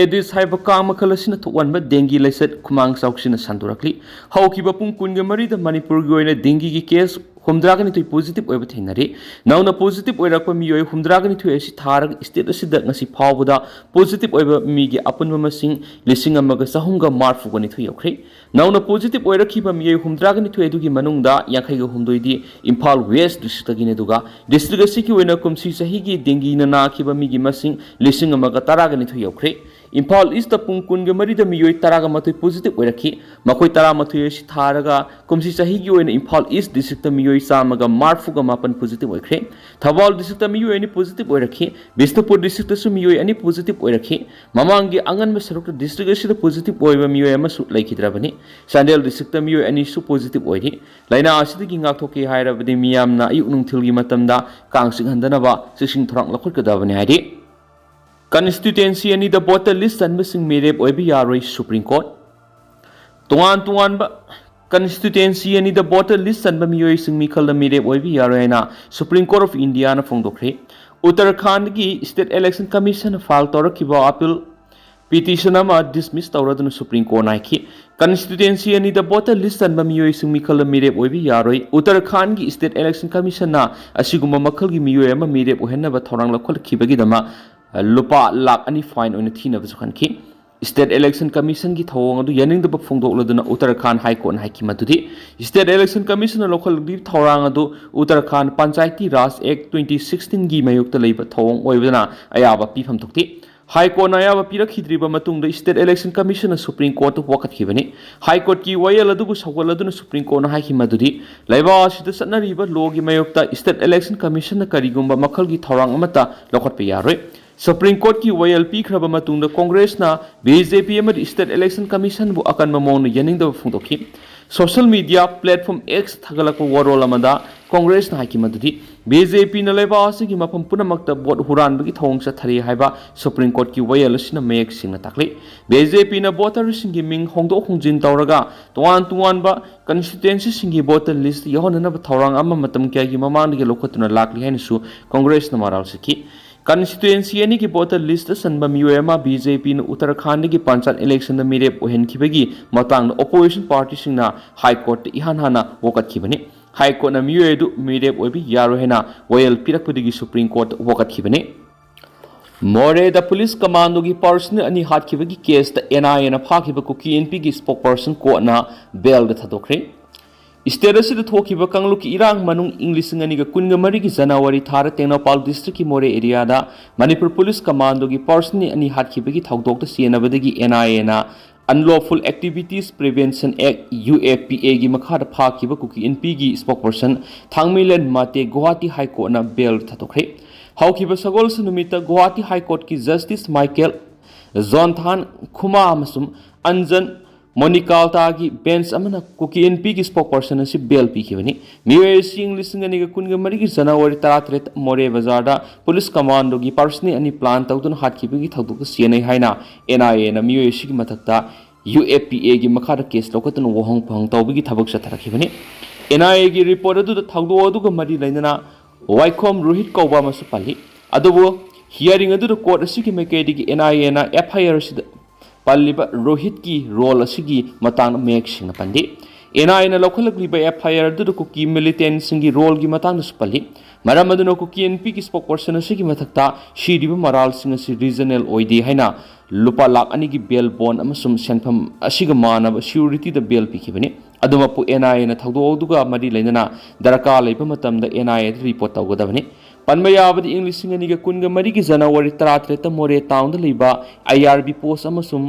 ꯑꯦꯗꯤꯁ ꯍꯥꯏꯕ ꯀꯥꯡ ꯃꯈꯜ ꯑꯁꯤꯅ ꯊꯣꯛꯍꯟꯕ ꯗꯦꯡꯒꯤ ꯂꯥꯏꯆꯠ ꯈꯨꯃꯥꯡ ꯆꯥꯎꯁꯤꯟꯅ ꯁꯟꯗꯣꯔꯛꯂꯤ꯫ ꯍꯧꯈꯤꯕ ꯄꯨꯡ ꯀꯨꯟꯒ ꯃꯔꯤꯗ ꯃꯅꯤꯄꯨꯔꯒꯤ ꯑꯣꯏꯅ ꯗꯦꯡꯒꯤꯒꯤ ꯀꯦꯁ ꯍꯨꯝꯗ꯭ꯔꯥꯒ ꯅꯤꯊꯣꯏ ꯄꯣꯖꯤꯇꯤꯚ ꯑꯣꯏꯕ ꯊꯦꯡꯅꯔꯤ꯫ ꯅꯧꯅ ꯄꯣꯖꯤꯇꯤꯚ ꯑꯣꯏꯔꯛꯄ ꯃꯤꯑꯣꯏ ꯍꯨꯝꯗ꯭ꯔꯥꯒ ꯅꯤꯊꯣꯏ ꯑꯁꯤ ꯊꯥꯔꯒ ꯁ꯭ꯇꯦꯠ ꯑꯁꯤꯗ ꯉꯁꯤ ꯐꯥꯎꯕꯗ ꯄꯣꯖꯤꯇꯤꯚ ꯑꯣꯏꯕ ꯃꯤꯒꯤ ꯑꯄꯨꯟꯕ ꯃꯁꯤꯡ ꯂꯤꯁꯤꯡ ꯑꯃꯒ ꯆꯍꯨꯝꯒ ꯃꯔꯤꯐꯨꯒ ꯅꯤꯊꯣꯏ ꯌꯧꯈ꯭ꯔꯦ꯫ ꯅꯧꯅ ꯄꯣꯖꯤꯇꯤꯚ ꯑꯣꯏꯔꯛꯈꯤꯕ ꯃꯤꯑꯣꯏ ꯍꯨꯝꯗ꯭ꯔꯥꯒ ꯅꯤꯊꯣꯏ ꯑꯗꯨꯒꯤ ꯃꯅꯨꯡꯗ ꯌꯥꯡꯈꯩꯒ ꯍꯨꯝꯗꯣꯏꯗꯤ ꯏꯝꯐꯥꯜ ꯋꯦꯁ ꯗꯤꯁꯇ꯭ꯔꯤꯛꯇꯒꯤꯅꯤ, ꯑꯗꯨꯒ ꯗꯤꯁꯇ꯭ꯔꯤꯛ ꯑꯁꯤꯒꯤ ꯑꯣꯏꯅ ꯀꯨꯝꯁꯤ ꯆꯍꯤꯒꯤ ꯗꯦꯡꯒꯤꯅ ꯅꯥꯈꯤꯕ ꯃꯤꯒꯤ ꯃꯁꯤꯡ ꯂꯤꯁꯤꯡ ꯑꯃꯒ ꯇꯔꯥꯒ ꯅꯤꯊꯣꯏ ꯌꯧꯈ꯭ꯔꯦ꯫ ꯏꯝꯐꯥꯜ ꯏꯁꯇ ꯄꯨꯡ ꯀꯨꯟꯒ ꯃꯔꯤꯗ ꯃꯤꯑꯣꯏ ꯇꯔꯥꯒ ꯃꯥꯊꯣꯏ positive ꯑꯣꯏꯔꯛꯈꯤ꯫ ꯃꯈꯣꯏ ꯇꯔꯥꯃꯥꯊꯣꯏ ꯑꯁꯤ ꯊꯥꯔꯒ ꯀꯨꯝꯁꯤ ꯆꯍꯤꯒꯤ ꯑꯣꯏꯅ ꯏꯝꯐꯥꯜ ꯏꯁ districtꯇ ꯃꯤꯑꯣꯏ ꯆꯥꯝꯃꯒ ꯃꯔꯤꯐꯨꯒ ꯃꯥꯄꯟ positive ꯑꯣꯏꯈ꯭ꯔꯦ꯫ ꯊꯧꯕꯥꯜ districtꯇ ꯃꯤꯑꯣꯏ ꯑꯅꯤ positive ꯑꯣꯏꯔꯛꯈꯤ꯫ ꯕꯤꯁꯅꯨꯄꯨꯔ districtꯇꯁꯨ ꯃꯤꯑꯣꯏ ꯑꯅꯤ positive ꯑꯣꯏꯔꯛꯈꯤ꯫ ꯃꯃꯥꯡꯒꯤ ꯑꯉꯟꯕ ꯁꯔꯨꯛꯇ district ꯑꯁꯤꯗ positive ꯑꯣꯏꯕ ꯃꯤꯑꯣꯏ ꯑꯃꯁꯨ ꯂꯩꯈꯤꯗ꯭ꯔꯕꯅꯤ꯫ ꯆꯥꯟꯗꯦꯜ districtꯇ ꯃꯤꯑꯣꯏ ꯑꯅꯤꯁꯨ positive ꯑꯣꯏꯔꯤ꯫ ꯂꯥꯏꯅꯥ ꯑꯁꯤꯗꯒꯤ ꯉꯥꯛꯊꯣꯛꯀꯦ ꯍꯥꯏꯔꯕꯗꯤ ꯃꯤꯌꯥꯝꯅ ꯑꯌꯨꯛ ꯅꯨꯡꯊꯤꯜꯒꯤ ꯃꯇꯝꯗ ꯀꯥꯡ ꯆꯤꯛꯍꯟꯗꯅꯕ ꯆꯦꯛꯁꯤꯟ ꯊꯧꯔꯥꯡ ꯂꯧꯈꯠꯀꯗꯕꯅꯤ ꯍꯥꯏꯔꯤ꯫ Constituency ꯑꯅꯤꯗ voter list ꯆꯟꯕꯁꯤꯡ ꯃꯤꯔꯦꯞ ꯑꯣꯏꯕ ꯌꯥꯔꯣꯏ, Supreme Court꯫ ꯇꯣꯉꯥꯟ ꯇꯣꯉꯥꯟꯕ constituency ꯑꯅꯤꯗ voter list ꯆꯟꯕ ꯃꯤꯑꯣꯏꯁꯤꯡ ꯃꯤꯈꯜꯗ ꯃꯤꯔꯦꯞ ꯑꯣꯏꯕ ꯌꯥꯔꯣꯏ ꯍꯥꯏꯅ Supreme Court of Indiaꯅ ꯐꯣꯡꯗꯣꯛꯈ꯭ꯔꯦ꯫ ꯎꯠꯇꯔꯈꯥꯟꯗꯒꯤ State Election Commissionꯅ file ꯇꯧꯔꯛꯈꯤꯕ appeal petition ꯑꯃ dismiss ꯇꯧꯔꯗꯨꯅ Supreme Courtꯅ ꯍꯥꯏꯈꯤ, constituency ꯑꯅꯤꯗ voter list ꯆꯟꯕ ꯃꯤꯑꯣꯏꯁꯤꯡ ꯃꯤꯈꯜꯗ ꯃꯤꯔꯦꯞ ꯑꯣꯏꯕ ꯌꯥꯔꯣꯏ꯫ ꯎꯠꯇꯔꯈꯥꯟꯗꯒꯤ State Election Commissionꯅ ꯑꯁꯤꯒꯨꯝꯕ ꯃꯈꯜꯒꯤ ꯃꯤꯑꯣꯏ ꯑꯃ ꯃꯤꯔꯦꯞ ꯑꯣꯏꯍꯟꯅꯕ ꯊꯧꯔꯥꯡ ꯂꯧꯈꯠꯈꯤꯕꯒꯤꯗꯃꯛ ꯂꯨꯄꯥ ꯂꯥꯈ ꯑꯅꯤ fine ꯑꯣꯏꯅ ꯊꯤꯅꯕꯁꯨ ꯈꯟꯈꯤ꯫ State Election Commissionꯒꯤ ꯊꯧꯑꯣꯡ ꯑꯗꯨ ꯌꯥꯅꯤꯡꯗꯕ ꯐꯣꯡꯗꯣꯛꯂꯗꯨꯅ ꯎꯠꯇꯔꯈꯥꯟ High Courtꯅ ꯍꯥꯏꯈꯤ ꯃꯗꯨꯗꯤ State Election Commissionꯅ ꯂꯧꯈꯠꯂꯛꯂꯤꯕ ꯊꯧꯔꯥꯡ ꯑꯗꯨ Uttarakhand Panchayati Raj Act twenty sixteenꯒꯤ ꯃꯥꯌꯣꯛꯇ ꯂꯩꯕ ꯊꯧꯑꯣꯡ ꯑꯣꯏꯕꯅ ꯑꯌꯥꯕ ꯄꯤꯐꯝ ꯊꯣꯛꯇꯦ꯫ High Courtꯅ ꯑꯌꯥꯕ ꯄꯤꯔꯛꯈꯤꯗ꯭ꯔꯤꯕ ꯃꯇꯨꯡꯗ State Election Commissionꯅ Supreme Courtꯇ ꯋꯥꯀꯠꯈꯤꯕꯅꯤ꯫ High Courtꯀꯤ ꯋꯥꯌꯦꯜ ꯑꯗꯨꯕꯨ ꯁꯧꯒꯠꯂꯗꯨꯅ Supreme Courtꯅ ꯍꯥꯏꯈꯤ ꯃꯗꯨꯗꯤ ꯂꯩꯕꯥꯛ ꯑꯁꯤꯗ ꯆꯠꯅꯔꯤꯕ lawꯒꯤ ꯃꯥꯌꯣꯛꯇ State Election Commissionꯅ ꯀꯔꯤꯒꯨꯝꯕ ꯃꯈꯜꯒꯤ ꯊꯧꯔꯥꯡ ꯑꯃꯠꯇ ꯂꯧꯈꯠꯄ ꯌꯥꯔꯣꯏ꯫ Supreme Courtꯀꯤ ꯋꯥꯌꯦꯜ ꯄꯤꯈ꯭ꯔꯕ ꯃꯇꯨꯡꯗ Congressꯅ BJP ꯑꯃꯗꯤ State Election Commissionꯕꯨ ꯑꯀꯟꯕ ꯃꯑꯣꯡꯗ ꯌꯥꯅꯤꯡꯗꯕ ꯐꯣꯡꯗꯣꯛꯈꯤ꯫ Social media platform Xꯇ ꯊꯥꯒꯠꯂꯛꯄ ꯋꯥꯔꯣꯜ ꯑꯃꯗ Congressꯅ ꯍꯥꯏꯈꯤ ꯃꯗꯨꯗꯤ BJPꯅ ꯂꯩꯕꯥꯛ ꯑꯁꯤꯒꯤ ꯃꯐꯝ ꯄꯨꯝꯅꯃꯛꯇ vote ꯍꯨꯔꯥꯟꯕꯒꯤ ꯊꯧꯑꯣꯡ ꯆꯠꯊꯔꯤ ꯍꯥꯏꯕ Supreme Courtꯀꯤ ꯋꯥꯌꯦꯜ ꯑꯁꯤꯅ ꯃꯌꯦꯛ ꯁꯦꯡꯅ ꯇꯥꯛꯂꯤ꯫ BJPꯅ voterꯁꯤꯡꯒꯤ ꯃꯤꯡ ꯍꯣꯡꯗꯣꯛ ꯍꯣꯡꯖꯤꯟ ꯇꯧꯔꯒ ꯇꯣꯉꯥꯟ ꯇꯣꯉꯥꯟꯕ constituencyꯁꯤꯡꯒꯤ voter list ꯌꯥꯎꯍꯟꯅꯅꯕ ꯊꯧꯔꯥꯡ ꯑꯃ ꯃꯇꯝ ꯀꯌꯥꯒꯤ ꯃꯃꯥꯡꯗꯒꯤ ꯂꯧꯈꯠꯇꯨꯅ ꯂꯥꯛꯂꯤ ꯍꯥꯏꯅꯁꯨ Congressꯅ ꯃꯔꯥꯜ ꯁꯤꯈꯤ꯫ Constituency ꯑꯅꯤꯒꯤ voter listꯇ ꯆꯟꯕ ꯃꯤꯑꯣꯏ ꯑꯃ BJPꯅ ꯎꯠꯇꯔꯈꯥꯟꯗꯒꯤ Panchayat Electionꯗ ꯃꯤꯔꯦꯞ ꯑꯣꯏꯍꯟꯈꯤꯕꯒꯤ ꯃꯇꯥꯡꯗ opposition partyꯁꯤꯡꯅ High Courtꯇ ꯏꯍꯥꯟ ꯍꯥꯟꯅ ꯋꯥꯀꯠꯈꯤꯕꯅꯤ꯫ High Courtꯅ ꯃꯤꯑꯣꯏ ꯑꯗꯨ ꯃꯤꯔꯦꯞ ꯑꯣꯏꯕ ꯌꯥꯔꯣꯏ ꯍꯥꯏꯅ ꯋꯥꯌꯦꯜ ꯄꯤꯔꯛꯄꯗꯒꯤ Supreme Court ꯋꯥꯀꯠꯈꯤꯕꯅꯤ꯫ ꯃꯣꯔꯦꯗ police commandoꯒꯤ personnel ꯑꯅꯤ ꯍꯥꯠꯈꯤꯕꯒꯤ caseꯇ NIAꯅ ꯐꯥꯈꯤꯕ ꯀꯨꯀꯤ ꯏꯟꯄꯤꯒꯤ spokesperson courtꯅ bailꯗ ꯊꯥꯗꯣꯛꯈ꯭ꯔꯦ꯫ ꯁ꯭ꯇꯦꯠ ꯑꯁꯤꯗ ꯊꯣꯛꯈꯤꯕ ꯀꯥꯡꯂꯨꯞꯀꯤ ꯏꯔꯥꯡ ꯃꯅꯨꯡ ꯏꯪ ꯂꯤꯁꯤꯡ ꯑꯅꯤꯒ ꯀꯨꯟꯒ ꯃꯔꯤꯒꯤ ꯖꯅꯋꯥꯔꯤ ꯊꯥꯗ ꯇꯦꯡꯅꯧꯄꯥꯜ ꯗꯤꯁꯇ꯭ꯔꯤꯛꯀꯤ ꯃꯣꯔꯦ ꯑꯦꯔꯤꯌꯥꯗ ꯃꯅꯤꯄꯨꯔ ꯄꯨꯂꯤꯁ ꯀꯃꯥꯟꯗꯣꯒꯤ ꯄꯥꯔꯁꯟ ꯑꯅꯤ ꯍꯥꯠꯈꯤꯕꯒꯤ ꯊꯧꯗꯣꯛꯇ ꯆꯦꯟꯅꯕꯗꯒꯤ ꯑꯦꯟ ꯑꯥꯏ ꯑꯦꯅ Unlawful Activities Prevention Act, U A P ꯑꯦꯒꯤ ꯃꯈꯥꯗ ꯐꯥꯈꯤꯕ ꯀꯨꯀꯤ ꯏꯟꯄꯤꯒꯤ ꯁ꯭ꯄꯣꯛꯄꯔꯁꯟ ꯊꯥꯡꯃꯩꯂꯦꯟ ꯃꯥꯇꯦ ꯒꯨꯋꯥꯍꯥꯇꯤ ꯍꯥꯏ ꯀꯣꯔꯠꯅ ꯕꯦꯜ ꯊꯥꯗꯣꯛꯈ꯭ꯔꯦ꯫ ꯍꯧꯈꯤꯕ ꯁꯒꯣꯜꯁꯦꯟ ꯅꯨꯃꯤꯠꯇ ꯒꯨꯋꯥꯍꯥꯇꯤ ꯍꯥꯏ ꯀꯣꯔꯠꯀꯤ ꯖꯁꯇꯤꯁ ꯃꯥꯏꯀꯦꯜ ꯖꯣꯟꯊꯥꯟ ꯈꯨꯃꯥ ꯑꯃꯁꯨꯡ ꯑꯟꯖꯟ ꯃꯣꯅꯤꯀꯥꯜꯇꯥꯒꯤ ꯕꯦꯟꯆ ꯑꯃꯅ ꯀꯨꯀꯤ ꯏꯟꯄꯤꯒꯤ ꯁ꯭ꯄꯣꯛꯄꯔꯁꯟ ꯑꯁꯤ ꯕꯦꯜ ꯄꯤꯈꯤꯕꯅꯤ꯫ ꯃꯤꯑꯣꯏ ꯑꯁꯤ ꯏꯪ ꯂꯤꯁꯤꯡ ꯑꯅꯤꯒ ꯀꯨꯟꯒ ꯃꯔꯤꯒꯤ ꯖꯅꯋꯥꯔꯤ ꯇꯔꯥꯇꯔꯦꯠ ꯃꯣꯔꯦ ꯕꯖꯥꯔꯗ ꯄꯨꯂꯤꯁ ꯀꯃꯥꯟꯗꯣꯒꯤ ꯄꯥꯔꯁꯟ ꯑꯅꯤ ꯄ꯭ꯂꯥꯟ ꯇꯧꯗꯨꯅ ꯍꯥꯠꯈꯤꯕꯒꯤ ꯊꯧꯗꯣꯛꯇ ꯆꯦꯟꯅꯩ ꯍꯥꯏꯅ ꯑꯦꯟ ꯑꯥꯏ ꯑꯦꯅ ꯃꯤꯑꯣꯏ ꯑꯁꯤꯒꯤ ꯃꯊꯛꯇ ꯌꯨ ꯑꯦ ꯄꯤ ꯑꯦꯒꯤ ꯃꯈꯥꯗ ꯀꯦꯁ ꯂꯧꯈꯠꯇꯨꯅ ꯋꯥꯍꯪ ꯄꯨꯍꯪ ꯇꯧꯕꯒꯤ ꯊꯕꯛ ꯆꯠꯊꯔꯛꯈꯤꯕꯅꯤ꯫ ꯑꯦꯟ ꯑꯥꯏ ꯑꯦꯒꯤ ꯔꯤꯄꯣꯔꯠ ꯑꯗꯨꯗ ꯊꯧꯗꯣꯛ ꯑꯗꯨꯒ ꯃꯔꯤ ꯂꯩꯅꯅ ꯋꯥꯏꯈꯣꯝ ꯔꯣꯍꯤꯠ ꯀꯧꯕ ꯑꯃꯁꯨ ꯄꯜꯂꯤ꯫ ꯑꯗꯨꯕꯨ ꯍꯤꯌꯥꯔꯤꯡ ꯑꯗꯨꯗ ꯀꯣꯔꯠ ꯑꯁꯤꯒꯤ ꯃꯥꯏꯀꯩꯗꯒꯤ ꯑꯦꯟ ꯑꯥꯏ ꯑꯦꯅ ꯑꯦꯐ ꯑꯥꯏ ꯑꯥꯔ ꯑꯁꯤꯗ ꯄꯜꯂꯤꯕ ꯔꯣꯍꯤꯠꯀꯤ ꯔꯣꯜ ꯑꯁꯤꯒꯤ ꯃꯇꯥꯡꯗ ꯃꯌꯦꯛ ꯁꯦꯡꯅ ꯄꯟꯗꯦ꯫ ꯑꯦꯟ ꯑꯥꯏ ꯑꯦꯅ ꯂꯧꯈꯠꯂꯛꯂꯤꯕ ꯑꯦꯐ ꯑꯥꯏ ꯑꯥꯔ ꯑꯗꯨꯗ ꯀꯨꯀꯤ ꯃꯤꯂꯤꯇꯦꯟꯁꯤꯡꯒꯤ ꯔꯣꯜꯒꯤ ꯃꯇꯥꯡꯗꯁꯨ ꯄꯜꯂꯤ꯫ ꯃꯔꯝ ꯑꯗꯨꯅ ꯀꯨꯀꯤ ꯏꯟꯄꯤꯒꯤ ꯁ꯭ꯄꯣꯛꯄꯔꯁꯟ ꯑꯁꯤꯒꯤ ꯃꯊꯛꯇ ꯁꯤꯔꯤꯕ ꯃꯔꯥꯜꯁꯤꯡ ꯑꯁꯤ ꯔꯤꯖꯅꯦꯜ ꯑꯣꯏꯗꯦ ꯍꯥꯏꯅ ꯂꯨꯄꯥ ꯂꯥꯈ ꯑꯅꯤꯒꯤ ꯕꯦꯜ ꯕꯣꯟ ꯑꯃꯁꯨꯡ ꯁꯦꯟꯐꯝ ꯑꯁꯤꯒ ꯃꯥꯟꯅꯕ ꯁꯤꯌꯨꯔꯤꯇꯤꯗ ꯕꯦꯜ ꯄꯤꯈꯤꯕꯅꯤ꯫ ꯑꯗꯨꯃꯛꯄꯨ ꯑꯦꯟ ꯑꯥꯏ ꯑꯦꯅ ꯊꯧꯗꯣꯛ ꯑꯗꯨꯒ ꯃꯔꯤ ꯂꯩꯅꯅ ꯗꯔꯀꯥꯔ ꯂꯩꯕ ꯃꯇꯝꯗ ꯑꯦꯟ ꯑꯥꯏ ꯑꯦꯗ ꯔꯤꯄꯣꯔꯠ ꯇꯧꯒꯗꯕꯅꯤ꯫ ꯄꯟꯕ ꯌꯥꯕꯗꯤ, ꯏꯪ ꯂꯤꯁꯤꯡ ꯑꯅꯤꯒ ꯀꯨꯟꯒ ꯃꯔꯤꯒꯤ ꯖꯅꯋꯥꯔꯤ ꯇꯔꯥꯇꯔꯦꯠꯇ ꯃꯣꯔꯦ ꯇꯥꯎꯟꯗ ꯂꯩꯕ ꯑꯥꯏ ꯑꯥꯔ ꯕꯤ ꯄꯣꯁ ꯑꯃꯁꯨꯡ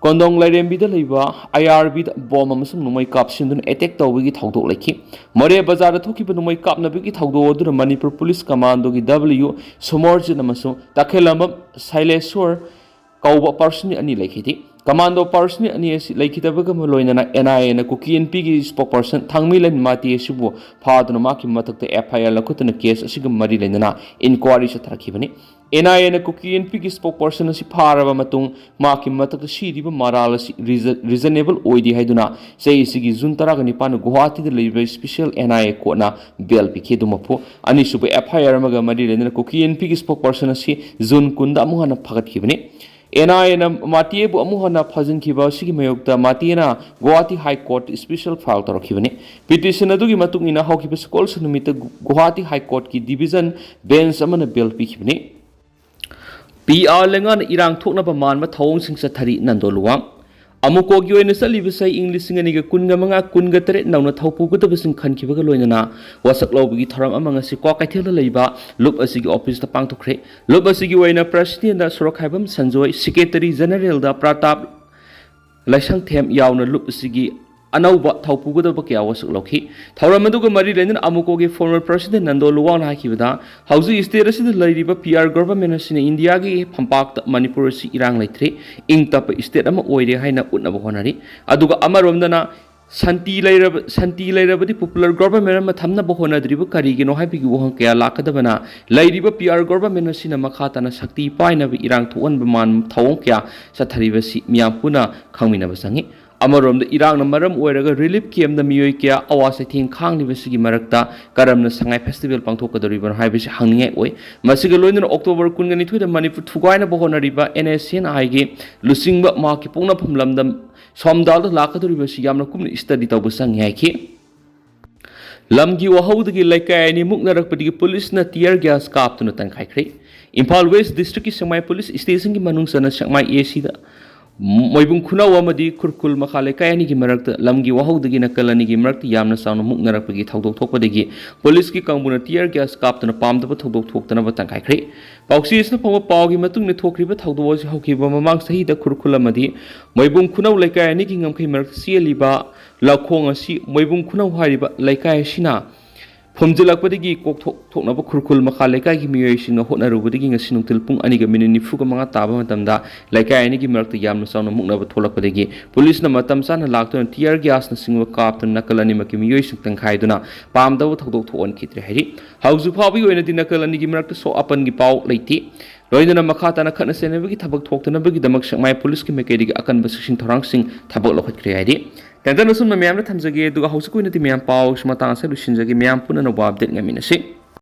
ꯀꯣꯟꯗꯣꯡ ꯂꯥꯏꯔꯦꯝꯕꯤꯗ ꯂꯩꯕ ꯑꯥꯏ ꯑꯥꯔ ꯕꯤꯗ ꯕꯣꯝ ꯑꯃꯁꯨꯡ ꯅꯣꯡꯃꯩ ꯀꯥꯞꯁꯤꯟꯗꯨꯅ ꯑꯦꯇꯦꯛ ꯇꯧꯕꯒꯤ ꯊꯧꯗꯣꯛ ꯂꯩꯈꯤ꯫ ꯃꯣꯔꯦ ꯕꯖꯥꯔꯗ ꯊꯣꯛꯈꯤꯕ ꯅꯣꯡꯃꯩ ꯀꯥꯞꯅꯕꯒꯤ ꯊꯧꯗꯣꯛ ꯑꯗꯨꯗ ꯃꯅꯤꯄꯨꯔ ꯄꯨꯂꯤꯁ ꯀꯃꯥꯟꯗꯣꯒꯤ ꯗꯕ꯭ꯂꯤꯎ ꯁꯣꯃꯣꯔꯖꯤꯠ ꯑꯃꯁꯨꯡ ꯇꯈꯦꯂꯝꯕꯝ ꯁꯥꯏꯂꯦꯁꯣꯔ ꯀꯧꯕ ꯄꯥꯔꯁꯟ ꯑꯅꯤ ꯂꯩꯈꯤꯗꯦ꯫ ꯀꯃꯥꯟꯗꯣ ꯄꯥꯔꯁꯟ ꯑꯅꯤ ꯑꯁꯤ ꯂꯩꯈꯤꯗꯕꯒ ꯂꯣꯏꯅꯅ ꯑꯦꯟ ꯑꯥꯏ ꯑꯦꯅ ꯀꯨꯀꯤ ꯏꯟꯄꯤꯒꯤ ꯁ꯭ꯄꯣꯛꯄꯔꯁꯟ ꯊꯥꯡꯃꯩꯂꯦꯟ ꯃꯥꯇꯤ ꯑꯁꯤꯕꯨ ꯐꯥꯗꯨꯅ ꯃꯍꯥꯛꯀꯤ ꯃꯊꯛꯇ ꯑꯦꯐ ꯑꯥꯏ ꯑꯥꯔ ꯂꯧꯈꯠꯇꯨꯅ ꯀꯦꯁ ꯑꯁꯤꯒ ꯃꯔꯤ ꯂꯩꯅꯅ ꯏꯟꯀ꯭ꯋꯥꯔꯤ ꯆꯠꯊꯔꯛꯈꯤꯕꯅꯤ꯫ ꯑꯦꯟ ꯑꯥꯏ ꯑꯦꯅ ꯀꯨꯀꯤ ꯏꯟꯄꯤꯒꯤ ꯁ꯭ꯄꯣꯛꯄꯔꯁꯟ ꯑꯁꯤ ꯐꯥꯔꯕ ꯃꯇꯨꯡ ꯃꯍꯥꯛꯀꯤ ꯃꯊꯛꯇ ꯁꯤꯔꯤꯕ ꯃꯔꯥꯜ ꯑꯁꯤ ꯔꯤꯖ-, ꯔꯤꯖꯅꯦꯕꯜ ꯑꯣꯏꯗꯦ ꯍꯥꯏꯗꯨꯅ ꯆꯍꯤ ꯑꯁꯤꯒꯤ ꯖꯨꯟ ꯇꯔꯥꯒ ꯅꯤꯄꯥꯟꯗ ꯒꯨꯋꯥꯍꯥꯇꯤꯗ ꯂꯩꯔꯤꯕ ꯁ꯭ꯄꯤꯁꯦꯜ ꯑꯦꯟ ꯑꯥꯏ ꯑꯦ ꯀꯣꯔꯠꯅ ꯕꯦꯜ ꯄꯤꯈꯤ꯫ ꯑꯗꯨꯃꯛꯄꯨ ꯑꯅꯤꯁꯨꯕ ꯑꯦꯐ ꯑꯥꯏ ꯑꯥꯔ ꯑꯃꯒ ꯃꯔꯤ ꯂꯩꯅꯅ ꯀꯨꯀꯤ ꯏꯟꯄꯤꯒꯤ ꯁ꯭ꯄꯣꯛꯄꯔꯁꯟ ꯑꯁꯤ ꯖꯨꯟ ꯀꯨꯟꯗ ꯑꯃꯨꯛ ꯍꯟꯅ ꯐꯒꯠꯈꯤꯕꯅꯤ꯫ ꯑꯦꯟ ꯑꯥꯏ ꯑꯦꯅ ꯃꯥꯇꯤꯌꯦꯕꯨ ꯑꯃꯨꯛ ꯍꯟꯅ ꯐꯥꯖꯤꯟꯈꯤꯕ ꯑꯁꯤꯒꯤ ꯃꯥꯌꯣꯛꯇ ꯃꯥꯇꯤꯌꯦꯅ Guwahati high court special file ꯇꯧꯔꯛꯈꯤꯕꯅꯤ꯫ ꯄꯤꯇꯤꯁꯟ ꯑꯗꯨꯒꯤ ꯃꯇꯨꯡ ꯏꯟꯅ ꯍꯧꯈꯤꯕ ꯁꯒꯣꯜꯁꯦꯟ ꯅꯨꯃꯤꯠꯇ ꯒꯨ-, ꯒꯨꯋꯥꯍꯥꯇꯤ ꯍꯥꯏ ꯀꯣꯔꯠꯀꯤ ꯗꯤꯚꯤꯖꯟ ꯕꯦꯟꯆ ꯑꯃꯅ ꯕꯦꯜ ꯄꯤꯈꯤꯕꯅꯤ꯫ ꯄꯤ ꯑꯥꯔ ꯂꯩꯉꯥꯛꯅ ꯏꯔꯥꯡ ꯊꯣꯛꯅꯕ ꯃꯥꯟꯕ ꯊꯧꯑꯣꯡꯁꯤꯡ ꯆꯠꯊꯔꯤ, ꯅꯟꯗꯣ ꯂꯨꯋꯥꯡ꯫ ꯑꯃꯨꯀꯣꯒꯤ ꯑꯣꯏꯅ ꯆꯠꯂꯤꯕꯁꯦ ꯏꯪ ꯂꯤꯁꯤꯡ ꯑꯅꯤꯒ ꯀꯨꯟꯒ ꯃꯉꯥ ꯀꯨꯟꯒ ꯇꯔꯦꯠ ꯅꯧꯅ ꯊꯧꯄꯨꯒꯗꯕꯁꯤꯡ ꯈꯟꯈꯤꯕꯒ ꯂꯣꯏꯅꯅ ꯋꯥꯁꯛ ꯂꯧꯕꯒꯤ ꯊꯧꯔꯝ ꯑꯃ ꯉꯁꯤ ꯀ꯭ꯋꯥꯀꯩꯊꯦꯜꯗ ꯂꯩꯕ ꯂꯨꯞ ꯑꯁꯤꯒꯤ ꯑꯣꯐꯤꯁꯇ ꯄꯥꯡꯊꯣꯛꯈ꯭ꯔꯦ꯫ ꯂꯨꯞ ꯑꯁꯤꯒꯤ ꯑꯣꯏꯅ ꯄ꯭ꯔꯁꯤꯗꯦꯟꯗ ꯁꯣꯔꯣꯛꯈꯥꯏꯕꯝ ꯁꯟꯖꯣꯏ, ꯁꯦꯀ꯭ꯔꯦꯇꯔꯤ ꯖꯦꯅꯔꯦꯜꯗ ꯄ꯭ꯔꯇꯥꯞ ꯂꯥꯏꯁꯪꯊꯦꯝ ꯌꯥꯎꯅ ꯂꯨꯞ ꯑꯁꯤꯒꯤ ꯑꯅꯧꯕ ꯊꯧꯄꯨꯒꯗꯕ ꯀꯌꯥ ꯋꯥꯁꯛ ꯂꯧꯈꯤ꯫ ꯊꯧꯔꯝ ꯑꯗꯨꯒ ꯃꯔꯤ ꯂꯩꯅꯅ ꯑꯃꯨꯀꯣꯒꯤ ꯐꯣꯔꯃꯔ ꯄ꯭ꯔꯁꯤꯗꯦꯟ ꯅꯟꯗꯣ ꯂꯨꯋꯥꯡꯅ ꯍꯥꯏꯈꯤꯕꯗ, ꯍꯧꯖꯤꯛ ꯁ꯭ꯇꯦꯠ ꯑꯁꯤꯗ ꯂꯩꯔꯤꯕ ꯄꯤ ꯑꯥꯔ ꯒꯣꯚꯔꯟꯃꯦꯟꯠ ꯑꯁꯤꯅ ꯏꯟꯗꯤꯌꯥꯒꯤ ꯐꯝꯄꯥꯛꯇ ꯃꯅꯤꯄꯨꯔ ꯑꯁꯤ ꯏꯔꯥꯡ ꯂꯩꯇ꯭ꯔꯦ, ꯏꯪ ꯇꯞꯄ ꯁ꯭ꯇꯦꯠ ꯑꯃ ꯑꯣꯏꯔꯦ ꯍꯥꯏꯅ ꯎꯠꯅꯕ ꯍꯣꯠꯅꯔꯤ꯫ ꯑꯗꯨꯒ ꯑꯃꯔꯣꯝꯗꯅ ꯁꯥꯟꯇꯤ ꯂꯩꯔꯕ, ꯁꯥꯟꯇꯤ ꯂꯩꯔꯕꯗꯤ ꯄꯣꯄꯨꯂꯔ ꯒꯣꯚꯔꯟꯃꯦꯟꯠ ꯑꯃ ꯊꯝꯅꯕ ꯍꯣꯠꯅꯗ꯭ꯔꯤꯕ ꯀꯔꯤꯒꯤꯅꯣ ꯍꯥꯏꯕꯒꯤ ꯋꯥꯍꯪ ꯀꯌꯥ ꯂꯥꯛꯀꯗꯕꯅ, ꯂꯩꯔꯤꯕ ꯄꯤ ꯑꯥꯔ ꯒꯣꯚꯔꯟꯃꯦꯟꯠ ꯑꯁꯤꯅ ꯃꯈꯥ ꯇꯥꯅ ꯁꯛꯇꯤ ꯄꯥꯏꯅꯕ ꯏꯔꯥꯡ ꯊꯣꯛꯍꯟꯕ ꯃꯥꯟꯕ ꯊꯧꯑꯣꯡ ꯀꯌꯥ ꯆꯠꯊꯔꯤꯕꯁꯤ ꯃꯤꯌꯥꯝ ꯄꯨꯟꯅ ꯈꯪꯃꯤꯟꯅꯕ ꯆꯪꯏ꯫ ꯑꯃꯔꯣꯝꯗ ꯏꯔꯥꯡꯅ ꯃꯔꯝ ꯑꯣꯏꯔꯒ ꯔꯤꯂꯤꯐ ꯀꯦꯝꯞꯇ ꯃꯤꯑꯣꯏ ꯀꯌꯥ ꯑꯋꯥ ꯆꯩꯊꯦꯡ ꯈꯥꯡꯂꯤꯕꯁꯤꯒꯤ ꯃꯔꯛꯇ ꯀꯔꯝꯅ ꯁꯉꯥꯏ ꯐꯦꯁꯇꯤꯚꯦꯜ ꯄꯥꯡꯊꯣꯛꯀꯗꯧꯔꯤꯕꯅꯣ ꯍꯥꯏꯕꯁꯤ ꯍꯪꯅꯤꯡꯉꯥꯏ ꯑꯣꯏ꯫ ꯃꯁꯤꯒ ꯂꯣꯏꯅꯅ ꯑꯣꯛꯇꯣꯕꯔ ꯀꯨꯟꯒ ꯅꯤꯊꯣꯏꯗ ꯃꯅꯤꯄꯨꯔ ꯊꯨꯒꯥꯏꯅꯕ ꯍꯣꯠꯅꯔꯤꯕ ꯑꯦꯟ ꯑꯦꯁ ꯁꯤ ꯑꯦꯟ ꯑꯥꯏꯒꯤ ꯂꯨꯆꯤꯡꯕ ꯃꯍꯥꯛꯀꯤ ꯄꯣꯛꯅꯐꯝ ꯂꯝꯗꯝ ꯁꯣꯝꯗꯥꯜꯗ ꯂꯥꯛꯀꯗꯧꯔꯤꯕꯁꯤ ꯌꯥꯝꯅ ꯀꯨꯞꯅ ꯁ꯭ꯇꯗꯤ ꯇꯧꯕ ꯆꯪꯏ ꯍꯥꯏꯈꯤ꯫ ꯂꯝꯒꯤ ꯋꯥꯍꯧꯗꯒꯤ ꯂꯩꯀꯥꯏ ꯑꯅꯤ ꯃꯨꯛꯅꯔꯛꯄꯗꯒꯤ ꯄꯨꯂꯤꯁꯅ ꯇꯤꯌꯔ ꯒ꯭ꯌꯥꯁ ꯀꯥꯞꯇꯨꯅ ꯇꯟꯈꯥꯏꯈ꯭ꯔꯦ꯫ ꯏꯝꯐꯥꯜ ꯋꯦꯁ ꯗꯤꯁꯇ꯭ꯔꯤꯛꯀꯤ ꯁꯦꯛꯃꯥꯏ ꯄꯨꯂꯤꯁ ꯁ꯭ꯇꯦꯁꯟꯒꯤ ꯃꯅꯨꯡ ꯆꯟꯅ ꯁꯦꯛꯃꯥꯏ ꯑꯦ ꯁꯤꯗ ꯃꯣꯏꯕꯨꯡ ꯈꯨꯅꯧ ꯑꯃꯗꯤ ꯈꯨꯔꯈꯨꯜ ꯃꯈꯥ ꯂꯩꯀꯥꯏ ꯑꯅꯤꯒꯤ ꯃꯔꯛꯇ ꯂꯝꯒꯤ ꯋꯥꯍꯧꯗꯒꯤ ꯅꯥꯀꯜ ꯑꯅꯤꯒꯤ ꯃꯔꯛꯇ ꯌꯥꯝꯅ ꯆꯥꯎꯅ ꯃꯨꯛꯅꯔꯛꯄꯒꯤ ꯊꯧꯗꯣꯛ ꯊꯣꯛꯄꯗꯒꯤ ꯄꯨꯂꯤꯁꯀꯤ ꯀꯥꯡꯕꯨꯅ ꯇꯤꯌꯔ ꯒ꯭ꯌꯥꯁ ꯀꯥꯞꯇꯨꯅ ꯄꯥꯝꯗꯕ ꯊꯧꯗꯣꯛ ꯊꯣꯛꯇꯅꯕ ꯇꯟꯈꯥꯏꯈ꯭ꯔꯦ꯫ ꯄꯥꯎꯆꯦ ꯑꯁꯤꯅ ꯐꯪꯕ ꯄꯥꯎꯒꯤ ꯃꯇꯨꯡ ꯏꯟꯅ ꯊꯣꯛꯈꯤꯕ ꯊꯧꯗꯣꯛ ꯑꯁꯤ ꯍꯧꯈꯤꯕ ꯃꯃꯥꯡ ꯆꯍꯤꯗ ꯈꯨꯔꯈꯨꯜ ꯑꯃꯗꯤ ꯃꯣꯏꯕꯨꯡ ꯈꯨꯅꯧ ꯂꯩꯀꯥꯏ ꯑꯅꯤꯒꯤ ꯉꯝꯈꯩ ꯃꯔꯛꯇ ꯆꯦꯜꯂꯤꯕ ꯂꯧꯈꯣꯡ ꯑꯁꯤ ꯃꯣꯏꯕꯨꯡ ꯈꯨꯅꯧ ꯍꯥꯏꯔꯤꯕ ꯂꯩꯀꯥꯏ ꯑꯁꯤꯅ ꯐꯨꯝꯖꯤꯜꯂꯛꯄꯗꯒꯤ ꯀꯣꯛꯊꯣꯛ ꯊꯣꯛꯅꯕ ꯈꯨꯔꯈꯨꯜ ꯃꯈꯥ ꯂꯩꯀꯥꯏꯒꯤ ꯃꯤꯑꯣꯏꯁꯤꯡꯅ ꯍꯣꯠꯅꯔꯨꯕꯗꯒꯤ ꯉꯁꯤ ꯅꯨꯡꯊꯤꯜ ꯄꯨꯡ ꯑꯅꯤꯒ ꯃꯤꯅꯤꯠ ꯅꯤꯐꯨꯒ ꯃꯉꯥ ꯇꯥꯕ ꯃꯇꯝꯗ ꯂꯩꯀꯥꯏ ꯑꯅꯤꯒꯤ ꯃꯔꯛꯇ ꯌꯥꯝꯅ ꯆꯥꯎꯅ ꯃꯨꯛꯅꯕ ꯊꯣꯛꯂꯛꯄꯗꯒꯤ ꯄꯨꯂꯤꯁꯅ ꯃꯇꯝ ꯆꯥꯅ ꯂꯥꯛꯇꯨꯅ ꯇꯤꯌꯔ ꯒ꯭ꯌꯥꯁꯅꯆꯤꯡꯕ ꯀꯥꯞꯇꯨꯅ ꯅꯥꯀꯜ ꯑꯅꯤꯃꯛꯀꯤ ꯃꯤꯑꯣꯏꯁꯤꯡ ꯇꯪꯈꯥꯏꯗꯨꯅ ꯄꯥꯝꯗꯕ ꯊꯧꯗꯣꯛ ꯊꯣꯛꯍꯟꯈꯤꯗ꯭ꯔꯦ ꯍꯥꯏꯔꯤ꯫ ꯍꯧꯖꯤꯛ ꯐꯥꯎꯕꯒꯤ ꯑꯣꯏꯅꯗꯤ ꯅꯥꯀꯜ ꯑꯅꯤꯒꯤ ꯃꯔꯛꯇ ꯁꯣꯛ ꯑꯄꯟꯒꯤ ꯄꯥꯎ ꯂꯩꯇꯦ꯫ ꯂꯣꯏꯅꯅ ꯃꯈꯥ ꯇꯥꯅ ꯈꯠꯅ ꯆꯩꯅꯕꯒꯤ ꯊꯕꯛ ꯊꯣꯛꯇꯅꯕꯒꯤꯗꯃꯛ ꯁꯦꯛꯃꯥꯏ ꯄꯨꯂꯤꯁꯀꯤ ꯃꯥꯏꯀꯩꯗꯒꯤ ꯑꯀꯟꯕ ꯆꯦꯛꯁꯤꯟ ꯊꯧꯔꯥꯡꯁꯤꯡ ꯊꯕꯛ ꯂꯧꯈꯠꯈ꯭ꯔꯦ ꯍꯥꯏꯔꯤ꯫ ꯇꯦꯟꯇꯅ ꯑꯁꯨꯝꯅ ꯃꯌꯥꯝꯗ ꯊꯝꯖꯒꯦ, ꯑꯗꯨꯒ ꯍꯧꯖꯤꯛꯀꯤ ꯑꯣꯏꯅꯗꯤ ꯃꯌꯥꯝ ꯄꯥꯎ ꯃꯇꯥꯡ ꯑꯁꯤꯗ ꯂꯣꯏꯁꯤꯟꯖꯒꯦ꯫ ꯃꯌꯥꯝ ꯄꯨꯟꯅ ꯑꯅꯧꯕ ꯑꯞꯗꯦꯠ ꯉꯥꯏꯃꯤꯟꯅꯁꯤ꯫